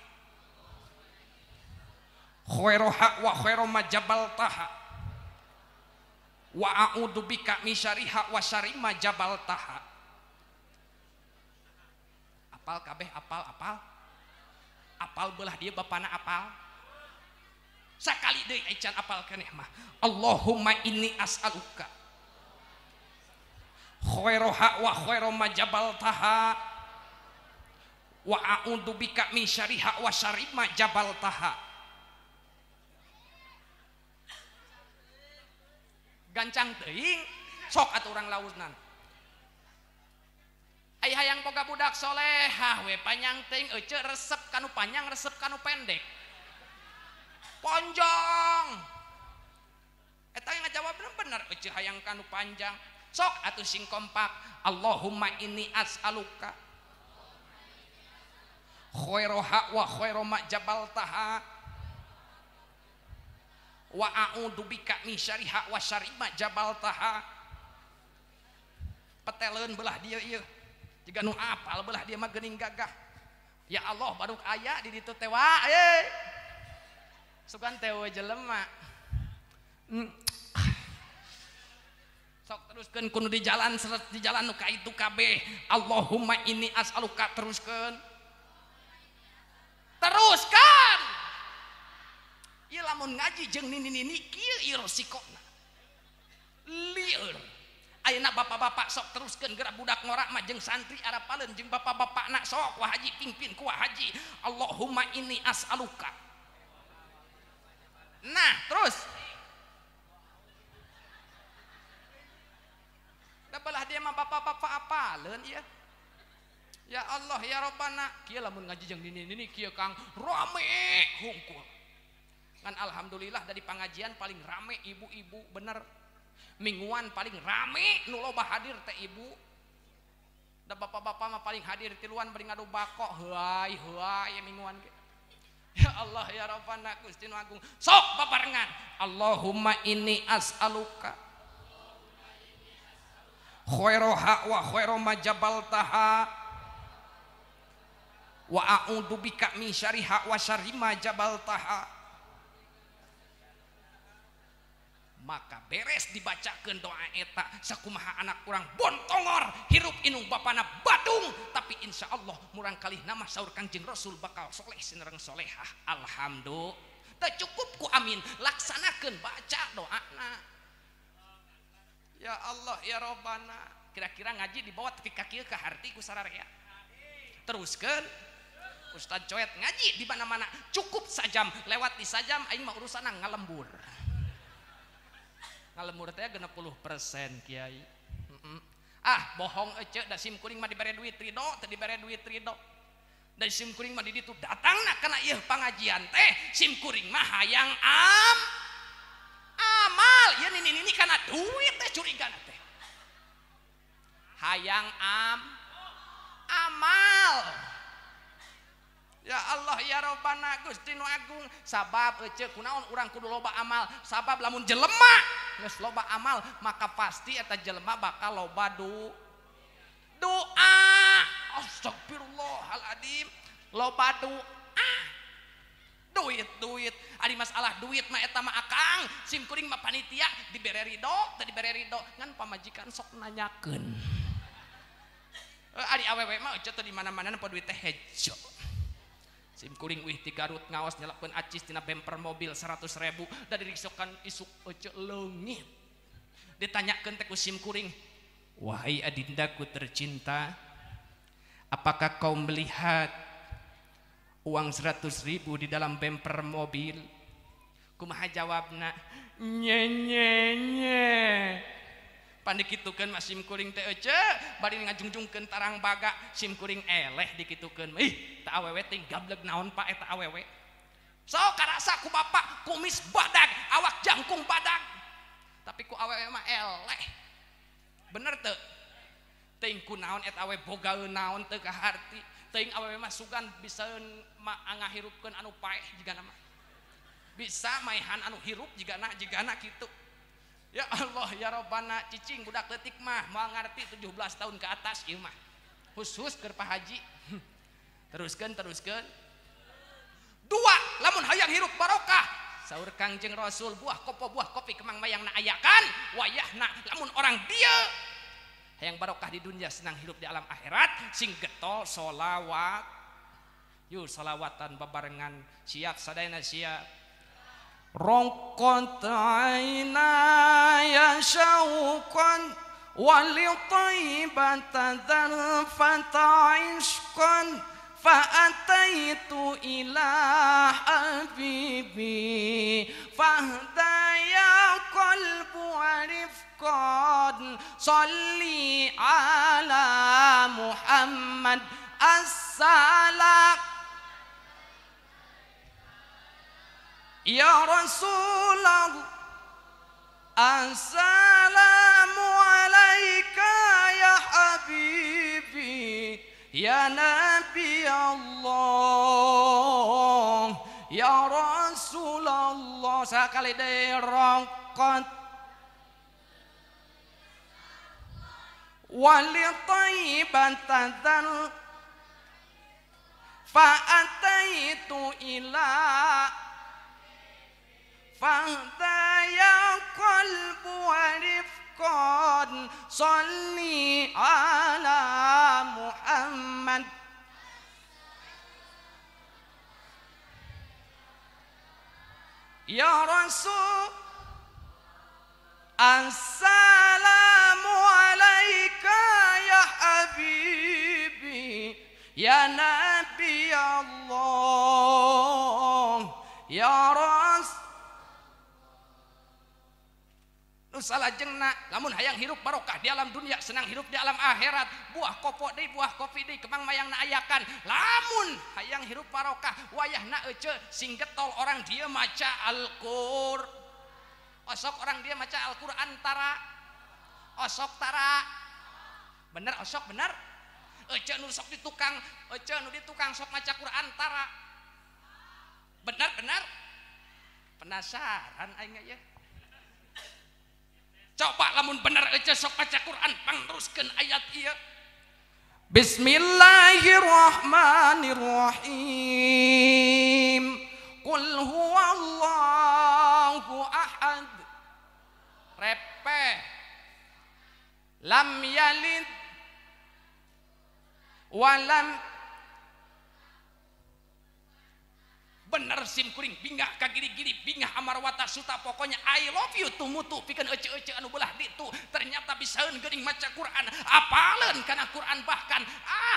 khairoha wa khairo ma jabaltaha wa a'udzu bika min syarriha wa syarri ma jabaltaha. Apal kabeh apal apal apal belah dia bapana apal sakali deui aican apal keneh mah Allahumma inni as'aluka khairoha wa khairo ma jabaltaha wa a'udzu bika min syarriha wa syarri ma jabaltaha. Gancang teuing sok atuh urang lausnan ai hayang boga budak solehah we panjang teuing euceu resep kanu panjang resep kanu pendek panjang eta ngajawabna bener euceu hayang kanu panjang sok atuh sing kompak Allahumma inni as'aluka khairoha wa khairo ma jabaltaha wa a'udzu bika min syarriha wa syarri ma jabaltaha. Peteleun belah dia ieu jiga nu apal belah dia mah geuning gagah. Ya Allah baruk aya di ditu teh wae sugan teh we jelema. Sok teruskeun kudu di jalan seret di jalan nu ka itu kabeh Allahumma inni as'aluka teruskeun teruskan. Ieu lamun ngaji jeung nini-nini kieu ieu resikona lieur. Ayeuna bapak-bapak sok teruskeun geura budak ngorak mah jeung santri arapaleun jeung bapak-bapakna sok wah haji pingpin ku wah haji Allahumma inni as'aluka. Nah terus da belah dia mah bapak-bapak apaleun ieu. Ya Allah ya Rabbana kieu lamun ngaji jeung nini-nini kieu Kang rame hungkul. Kan alhamdulillah dari pengajian paling rame ibu-ibu bener mingguan paling rame nu loba hadir teh ibu da bapak-bapak mah paling hadir tiluan bari ngadu bako heuay heuay mingguan ge. Ya Allah ya Rabbana Gusti nu Agung sok babarengan Allahumma inni as'aluka khairoha wa khairo ma jabaltaha wa a'udzu bika min syarriha wa syarri ma jabaltaha. Maka beres dibacakeun doa eta sakumaha anak urang bontongor hirup inung bapana badung tapi insya Allah murang kalih nama saur Kangjeng Rasul bakal soleh sinereng solehah. Alhamdulillah teu cukup ku amin laksanakeun baca doana. Ya Allah ya Robbana kira-kira ngaji dibawa tepi ka kieu ka harti ku sararea teruskeun Ustaz Coet ngaji di mana-mana cukup sajam lewat di sajam aing mah urusanna ngalembur. Ngalemur teh 60% kiai. Ah bohong ece da sim kuring mah dibere duit ridho teu dibere duit ridho. Da sim kuring mah di ditu datangna kana ieu pangajian teh sim kuring mah hayang am amal ieu nini-nini kana duit teh curigana teh. Hayang am amal. Ya Allah ya Rabbana Gusti nu Agung sabab ece kunaon urang kudu loba amal sabab lamun jelema geus loba amal maka pasti eta jelema bakal loba doa. Astagfirullahaladzim loba doa duit duit ari masalah duit mah eta mah akang sim kuring mah panitia dibere ridho teu dibere ridho ngan pamajikan sok nanyakeun ari awewe mah ece teu di mana-mana nempo duit teh hejo. Sim kuring wih ti Garut ngaos nyelapkeun acis tina bemper mobil 100.000 da diriksokan isuk ece leungit. Ditanyakeun teh ku sim kuring, wahai adindaku tercinta, apakah kau melihat uang 100.000 di dalam bemper mobil? Kumaha jawabna? Nye nye nye. Pan dikitukeun mah sim kuring teh ece bari ngajungjungkeun tarang baga sim kuring eleh dikitukeun. Ih, tah awewe teh gableg naon Pak eta awewe. Sok karasa ku bapak kumis badag, awak jangkung badag. Tapi ku awewe mah eleh. Bener teu? Teuing ku naon eta awewe bogaeun naon teu kaharti. Teuing awewe mah sugan bisaeun ngahirupkeun anu paeh jigana mah. Bisa maehan anu hirup jigana kitu. Ya Allah ya Robbana, cicing budak leutik mah moal ngarti 17 tahun ke atas ieu mah. Khusus keur Pak Haji. Teruskeun. Dua, lamun hayang hirup barokah. Saur Kangjeng Rasul buah kopo buah kopi kemang mayang na ayakan wayahna lamun orang dieu hayang barokah di dunia senang hidup di alam akhirat sing getol solawat. Yuk solawatan babarengan siap sadayana siap. رقت عيناي شوقا ولطيبة ذرفة عشقا فأتيت إلى حبيبي فاهدى يا قلب ورفقا صلي على محمد السلام يا رسول الله السلام عليك يا حبيبي يا نبي الله يا رسول الله. Sakali deui rongkot ولطيبة فأتيت إلى فاهدى يا قلب ورفقا صلي على محمد يا رسول السلام عليك يا حبيبي يا نبي الله يا رسول. Nu salajengna lamun hayang hirup barokah di alam dunia senang hidup di alam akhirat buah kopo deui buah kopi deui kemang mayang na ayakan lamun hayang hirup barokah wayahna ece sing getol orang dia maca Al-Qur. Osok orang dia maca Al-Qur'an tara osok tara bener osok bener ece nu sok di tukang ece nu di tukang sok maca Qur'an tara bener bener penasaran aing ya. Coba lamun bener ece sok baca Quran pangteruskeun ayat ieu. Bismillahirrahmanirrahim. Qul huwallahu ahad. Repeh. Lam yalid walam. Bener sim kuring bingah ka giri-giri bingah amarwata suta pokoknya I love you tumutu pikeun ece-ece anu belah ditu ternyata bisaeun geuning maca Quran apaleun kana Quran bahkan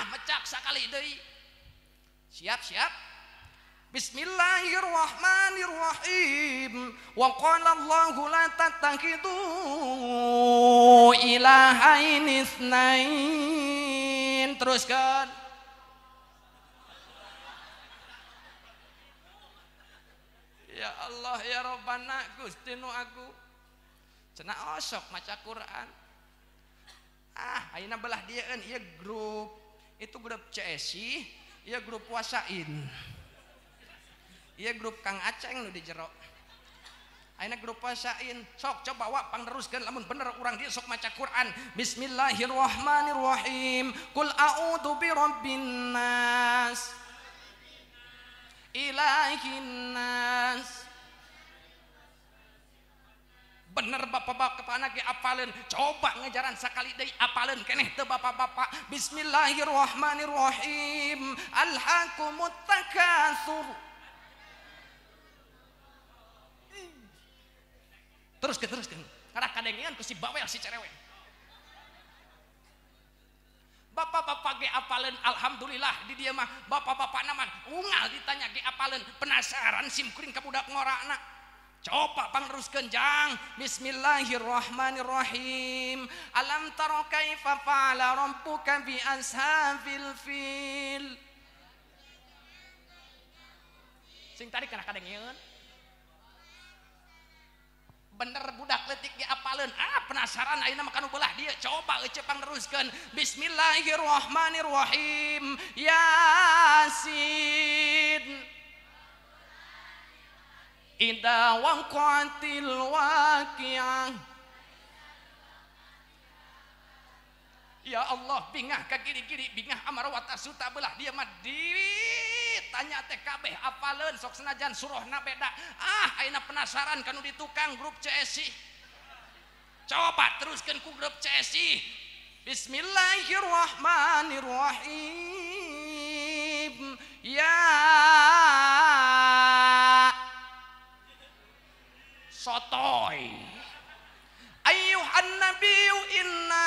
mecak sakali deui. Siap siap. Bismillahirrahmanirrahim. Wa qala Allahu la tattakhidu ilahaini itsnain. Teruskan. Ya Allah ya Robbana Gusti nu aku cenah osok maca Quran. Ayeuna belah dieun ieu grup itu grup CSI, ieu grup Wasain. Ieu grup Kang Aceng nu di jero. Ayeuna grup Wasain, sok coba wa pangteruskeun lamun bener urang dieu sok maca Quran. Bismillahirrahmanirrahim. Qul a'udzu birabbin nas ilahin nas. Bener bapak-bapak anak ge apaleun, coba ngejaran sakali deui apaleun keneh teu bapak-bapak. Bismillahirrahmanirrahim. Alhaqumut takatsur. Teruskeun. Karena kadengean ku si bawel si cerewet. Bapak-bapak ge apaleun alhamdulillah di dieu mah bapak-bapak nama unggal ditanya ge apaleun penasaran sim kuring ka budak ngorana. Coba pangteruskeun jang. Bismillahirrahmanirrahim. Alam tara kaifa fa'ala rabbuka bi ashabil fil. Sing tadi kana kadengeun. Bener budak leutik ge apaleun. Ah penasaran ayeuna mah kanu belah dieu. Coba ece pangteruskeun. Bismillahirrahmanirrahim. Yasin. Idza waqa'atil waqi'ah. Ya Allah bingah ka giri-giri bingah amarawata suta belah dia mah ditanya teh kabeh apaleun sok senajan surahna beda. Ah ayeuna penasaran kanu di tukang grup CSI. Coba teruskeun ku grup CSI. Bismillahirrahmanirrahim. Ya sotoy. Ayyuhan nabiyyu inna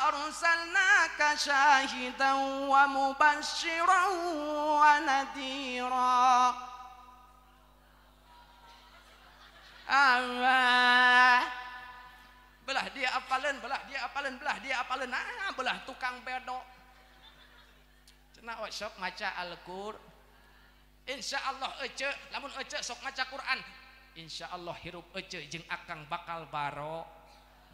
arsalnaka syahidan wa mubasysyiran wa nadhira. Allah. Belah dia apaleun, belah dia apaleun, belah dia apaleun. Ah, belah tukang bedo. Cenah we sok maca Al-Qur'an. Insyaallah ece, lamun ece sok maca Quran. Insya Allah hirup ece jeung akang bakal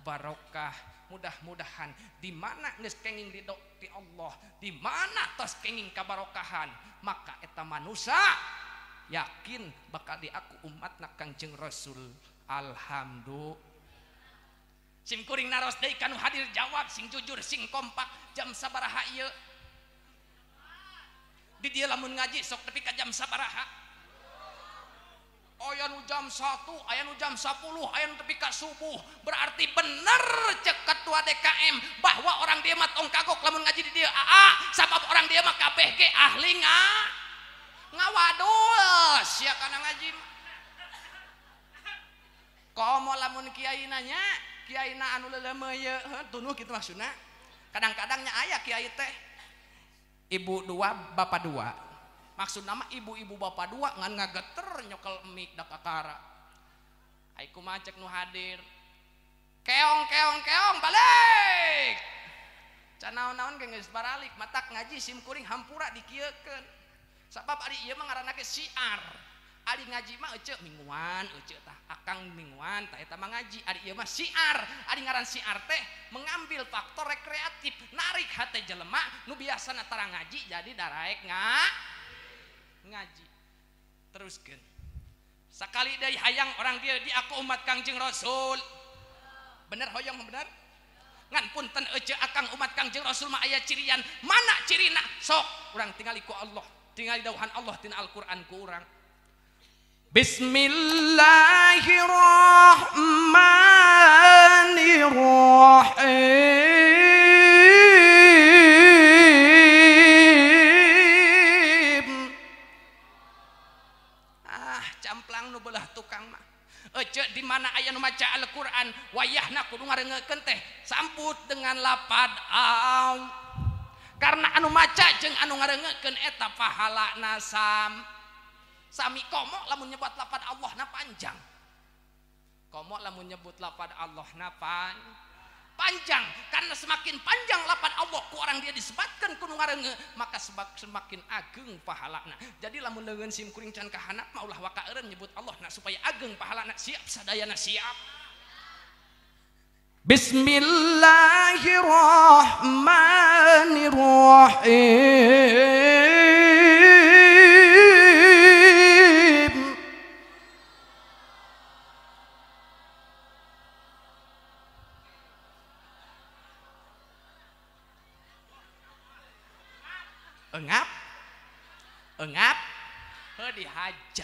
barokah. Mudah-mudahan di mana geus kenging ridho ti Allah, di mana tos kenging kabarokahan, maka eta manusia yakin bakal diaku umatna Kangjeng Rasul. Alhamdulillah. Sim kuring naros deui kanu hadir jawab sing jujur sing kompak. Jam sabaraha ieu? Di dieu lamun ngaji sok nepi ka jam sabaraha? Aya nu jam 1, aya nu jam 10, aya nu tepi ka subuh. Berarti bener cek ketua DKM bahwa orang dia mah tong kagok lamun ngaji di dieu. Aa, sabab orang dia mah kabeh ge ahli ngawadul sia kana ngaji. Komo lamun kiai nanya, kiai na anu leuleumeuh ieu, tunuh kitu maksudna. Kadang-kadang nya aya kiai teh ibu dua, bapak dua. Maksud nama ibu-ibu bapak dua ngan ngageter nyokel mik da kakara. Ai kumaha cek nu hadir. Keong keong keong balik. Can naon-naon ge geus baralik matak ngaji sim kuring hampura dikieukeun. Sabab ari ieu mah ngaranna ge siar. Ari ngaji mah ece mingguan ece tah akang mingguan tah eta mah ngaji. Ari ieu mah siar. Ari ngaran siar teh mengambil faktor rekreatif, narik hate jelema nu biasana tara ngaji jadi daraek ngaji. Teruskeun. Sakali deui hayang orang dia di aku umat Kangjeng Rasul. Bener hoyong bener? Ngan punten ece akang umat Kangjeng Rasul mah aya cirian. Mana cirina? Sok urang tingali ku Allah, tingali dawuhan Allah tina Al-Qur'an ku urang. Bismillahirrahmanirrahim. Ah, camplang nu belah tukang mah. Ece di mana aya nu maca Al-Qur'an, wayahna kudu ngarengekeun teh sambut dengan lapad au. Karena anu maca jeung anu ngarengekeun eta pahalana sam. Sami komo lamun nyebut lapad Allah na panjang. Komo lamun nyebut lapad Allah na panjang, karena semakin panjang lapad Allah ku orang dia disebatkan ku nu ngareunge, maka semakin ageng pahalana. Jadi lamun leungeun sim kuring can kahanap mah ulah waka eureun nyebut Allah na supaya ageng pahalana. Siap sadayana siap. Bismillahirrahmanirrahim. Engap, engap, heuh dihaja.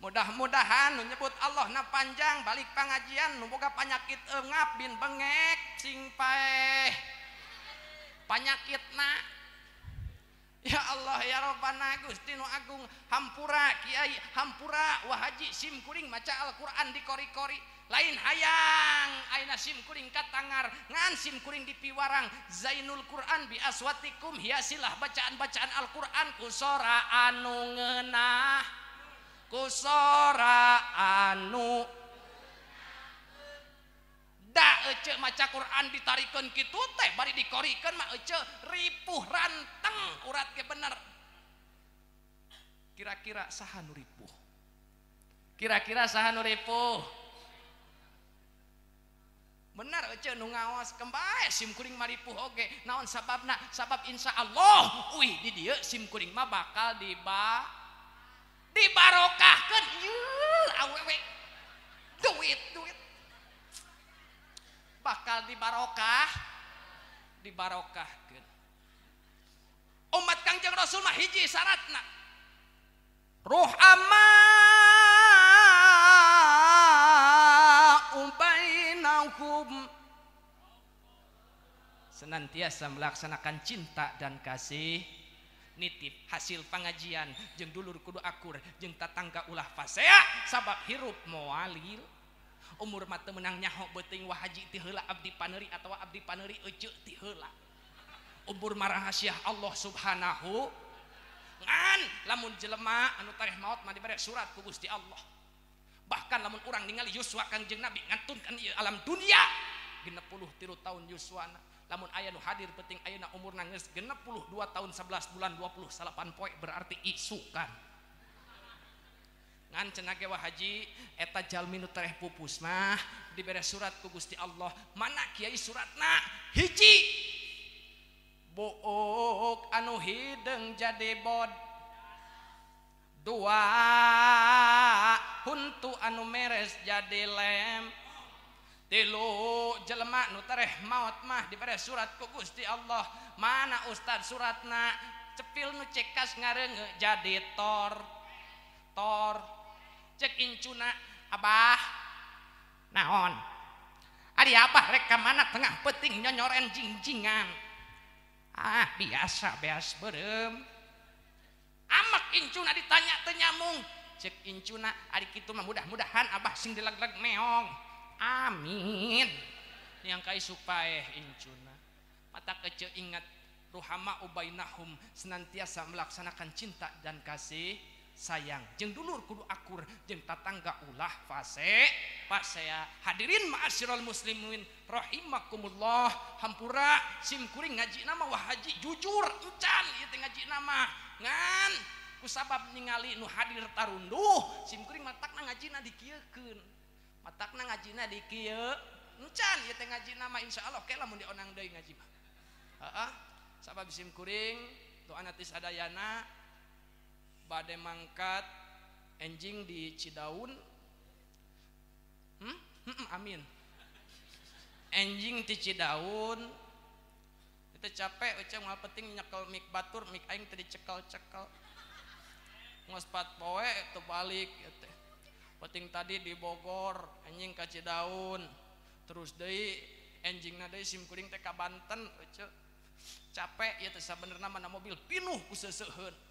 Mudah-mudahan nu nyebut Allah na panjang balik pangajian nu boga panyakit engap bin bengek sing paeh panyakitna. Ya Allah ya Rabbana Gusti nu agung, hampura kiai, hampura wah haji sim kuring maca Al-Qur'an dikori-kori. Lain hayang aina sim kuring katangar ngan sim kuring dipiwarang zainul Quran bi aswatikum hiasilah bacaan-bacaan Al-Qur'an ku sora anu ngeunah. Kusora anu da ece maca Quran ditarikeun kitu teh bari dikorikeun mah ece ripuh ranteng urat ge bener. Kira-kira saha nu ripuh? Kira-kira saha nu ripuh? Bener ece nu ngaos kembae sim kuring mah ripuh oge. Naon sababna? Sabab insyaallah uih di dieu sim kuring mah bakal dibarokahkeun. Ieu awewe duit duit bakal dibarokahkeun. Umat Kangjeng Rasul mah hiji syaratna. Ruhama bainahum, senantiasa melaksanakan cinta dan kasih, nitip hasil pengajian jeung dulur kudu akur jeung tatangga ulah fasea sabab hirup moalil. Umur mah teu meunang nyaho beuting wah haji ti heula abdi paneuri atawa abdi paneuri eceu ti heula. Umur mah rahasia Allah Subhanahu ngan lamun jelema anu tareh maot mah dibere surat ku Gusti Allah. Bahkan lamun urang ningali yuswa Kangjeng Nabi ngantunkan ieu alam dunia 63 tahun yuswana. Lamun aya nu hadir penting ayeuna umurna geus 62 tahun 11 bulan 28 poe berarti isukan. Ngan cenah ge wah haji eta jalmi nu tereh pupus mah dibere surat ku Gusti Allah. Mana kiai suratna? Hiji buuk anu hideung jadi bod, dua huntu anu meres jadi lem, tilu jelema nu tereh maot mah dibere surat ku Gusti Allah. Mana ustad suratna? Cepil nu cekas ngareunge jadi tor tor. Cek incuna abah naon ari abah rek ka mana tengah peuting nyonyoren jingjingan. Ah biasa beas beureum. Amak incuna ditanya teu nyamung. Cek incuna ari kitu mah mudah-mudahan abah sing dileg-leg meong. Amin. Yang kai supaeh incuna. Mata kece ingat ruhama ubainahum, senantiasa melaksanakan cinta dan kasih sayang jeung dulur kudu akur jeung tatangga ulah fase pasea. Hadirin ma'asyiral muslimin rahimakumullah, hampura sim kuring ngaji nama wah haji jujur encan ieu teh ngaji nama ngan kusabab ningali nu hadir tarunduh sim kuring matakna ngajina dikieukeun, matakna ngajina dikieu encan ieu teh ngaji nama insyaallah ke lamun dionang deui ngaji mah. Heeh, sabab sim kuring doana ti sadayana bade mangkat enjing di Cidaun. Amin. Enjing di Cidaun itu capek ucap moal penting nyekel mik batur mik aing teh dicekel-cekel. Ngos pat poe teu balik ieu teh. Penting tadi di Bogor enjing ka Cidaun. Terus deui enjingna deui sim kuring teh ka Banten ucap. Capek ieu teh sabenerna mana mobil pinuh ku seuseuheun.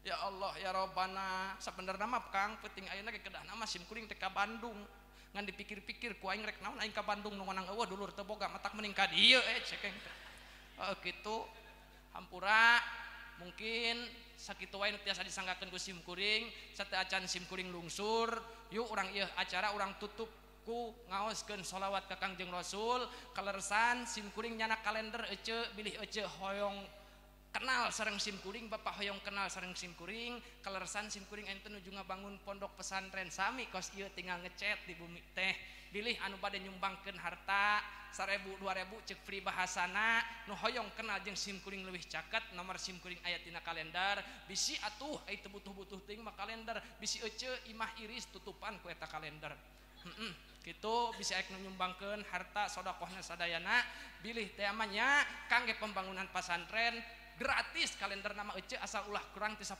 Ya Allah ya Robbana, sabenerna mah Kang penting ayeuna ge kedahna mah sim kuring teh ka Bandung. Ngan dipikir-pikir ku aing rek naon aing ka Bandung nu ngonang eueuh dulur teu boga matak mending ka dieu cekeng teh. Heeh kitu. Hampura mungkin sakitu wae nu tiasa disanggakeun ku sim kuring, sateu acan sim kuring lungsur, yuk urang ieu acara urang tutup ku ngaoskeun sholawat ka Kangjeng Rasul, kaleresan sim kuring nyana kalender ece bilih ece hoyong kenal sareng sim kuring, bapak hoyong kenal sareng sim kuring, kaleresan sim kuring enten nuju ngabangun pondok pesantren sami kos ieu tinggal ngecet di bumi teh. Bilih anu bade nyumbangkeun harta 1000 2000 cek free bahasana, nu hoyong kenal jeung sim kuring leuwih caket nomor sim kuring aya tina kalender, bisi atuh ai teu butuh-butuh teuing mah kalender, bisi ece imah iris tutupan ku eta kalender. Kitu bisa aek nu nyumbangkeun harta sedekahna sadayana, bilih teh mah nya kangge pembangunan pasantren gratis kalender nama ece asal ulah kurang ti 10.000.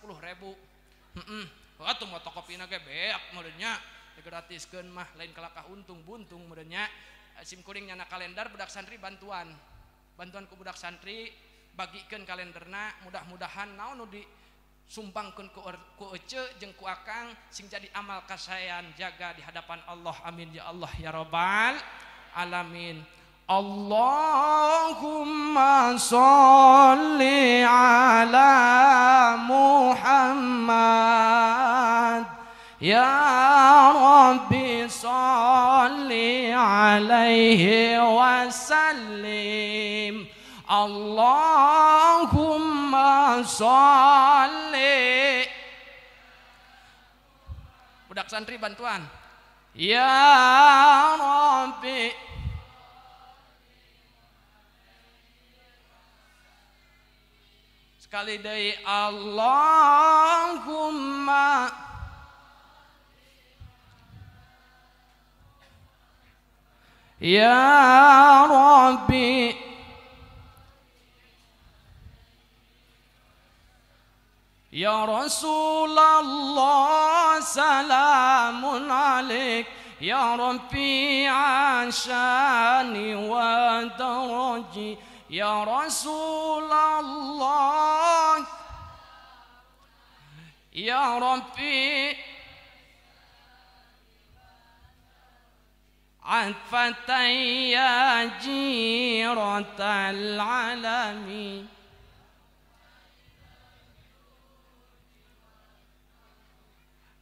Heeh. Atuh motokopina ge beak meureun nya digratiskeun mah lain kalakah untung buntung meureun nya. Sim kuring nyana kalender budak santri bantuan. Bantuan ku budak santri bagikeun kalenderna, mudah-mudahan naon nu disumbangkeun ku ece jeung ku akang sing jadi amal kasaean jaga di hadapan Allah. Amin ya Allah ya rabbal alamin. Allahumma sholli ala Muhammad. alaihi wasallim. Allahumma sholli. Budak santri bantuan. Ya Rabbi. Sekali deui Allahumma ya Rabbi. Ya Rasulullah salamun alaik. Ya Rabbi ashani wa daraji. Ya Rasulullah. Ya Rabbi atfatan ya jiratal alamin.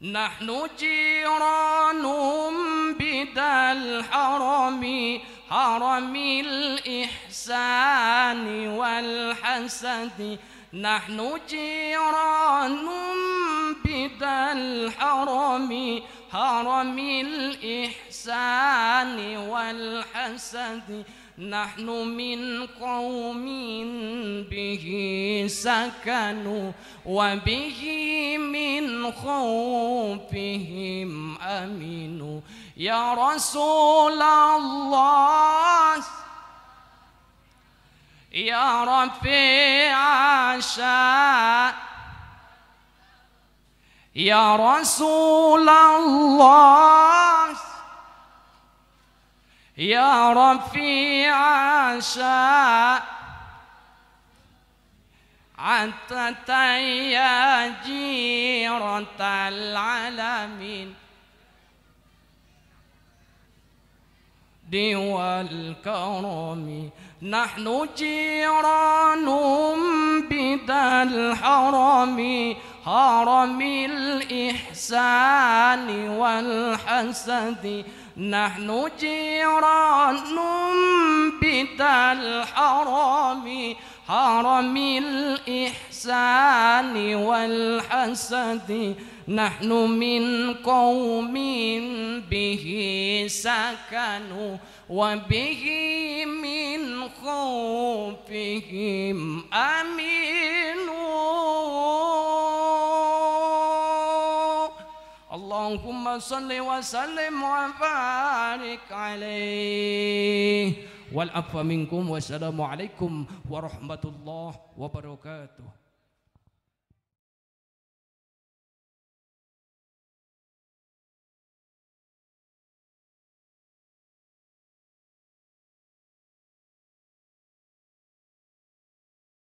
Nahnu jiranum bidal harami haramil ihsani wal hasadi. Nahnu jiranum bidal harami haramil ihsani wal hasadi. Nahnu min qaumin bihi sakanu wa bihi min khawfihim aminu. Ya Rasulullah ya Rabbi asha. Ya Rasulullah ya Rafi asha atata ya jiratal alamin diwal karami. Nahnu jiranum bidal harami haramil ihsani wal hasadi. Nahnu jiranum bidal harami haramil ihsani wal hasadi. Nahnu min qaumin bihi sakanu wa bihi min khawfihim aminu. Allahumma salli wa sallim wa barik alaihi. Wal afwa minkum. Wassalamualaikum warahmatullahi wabarakatuh.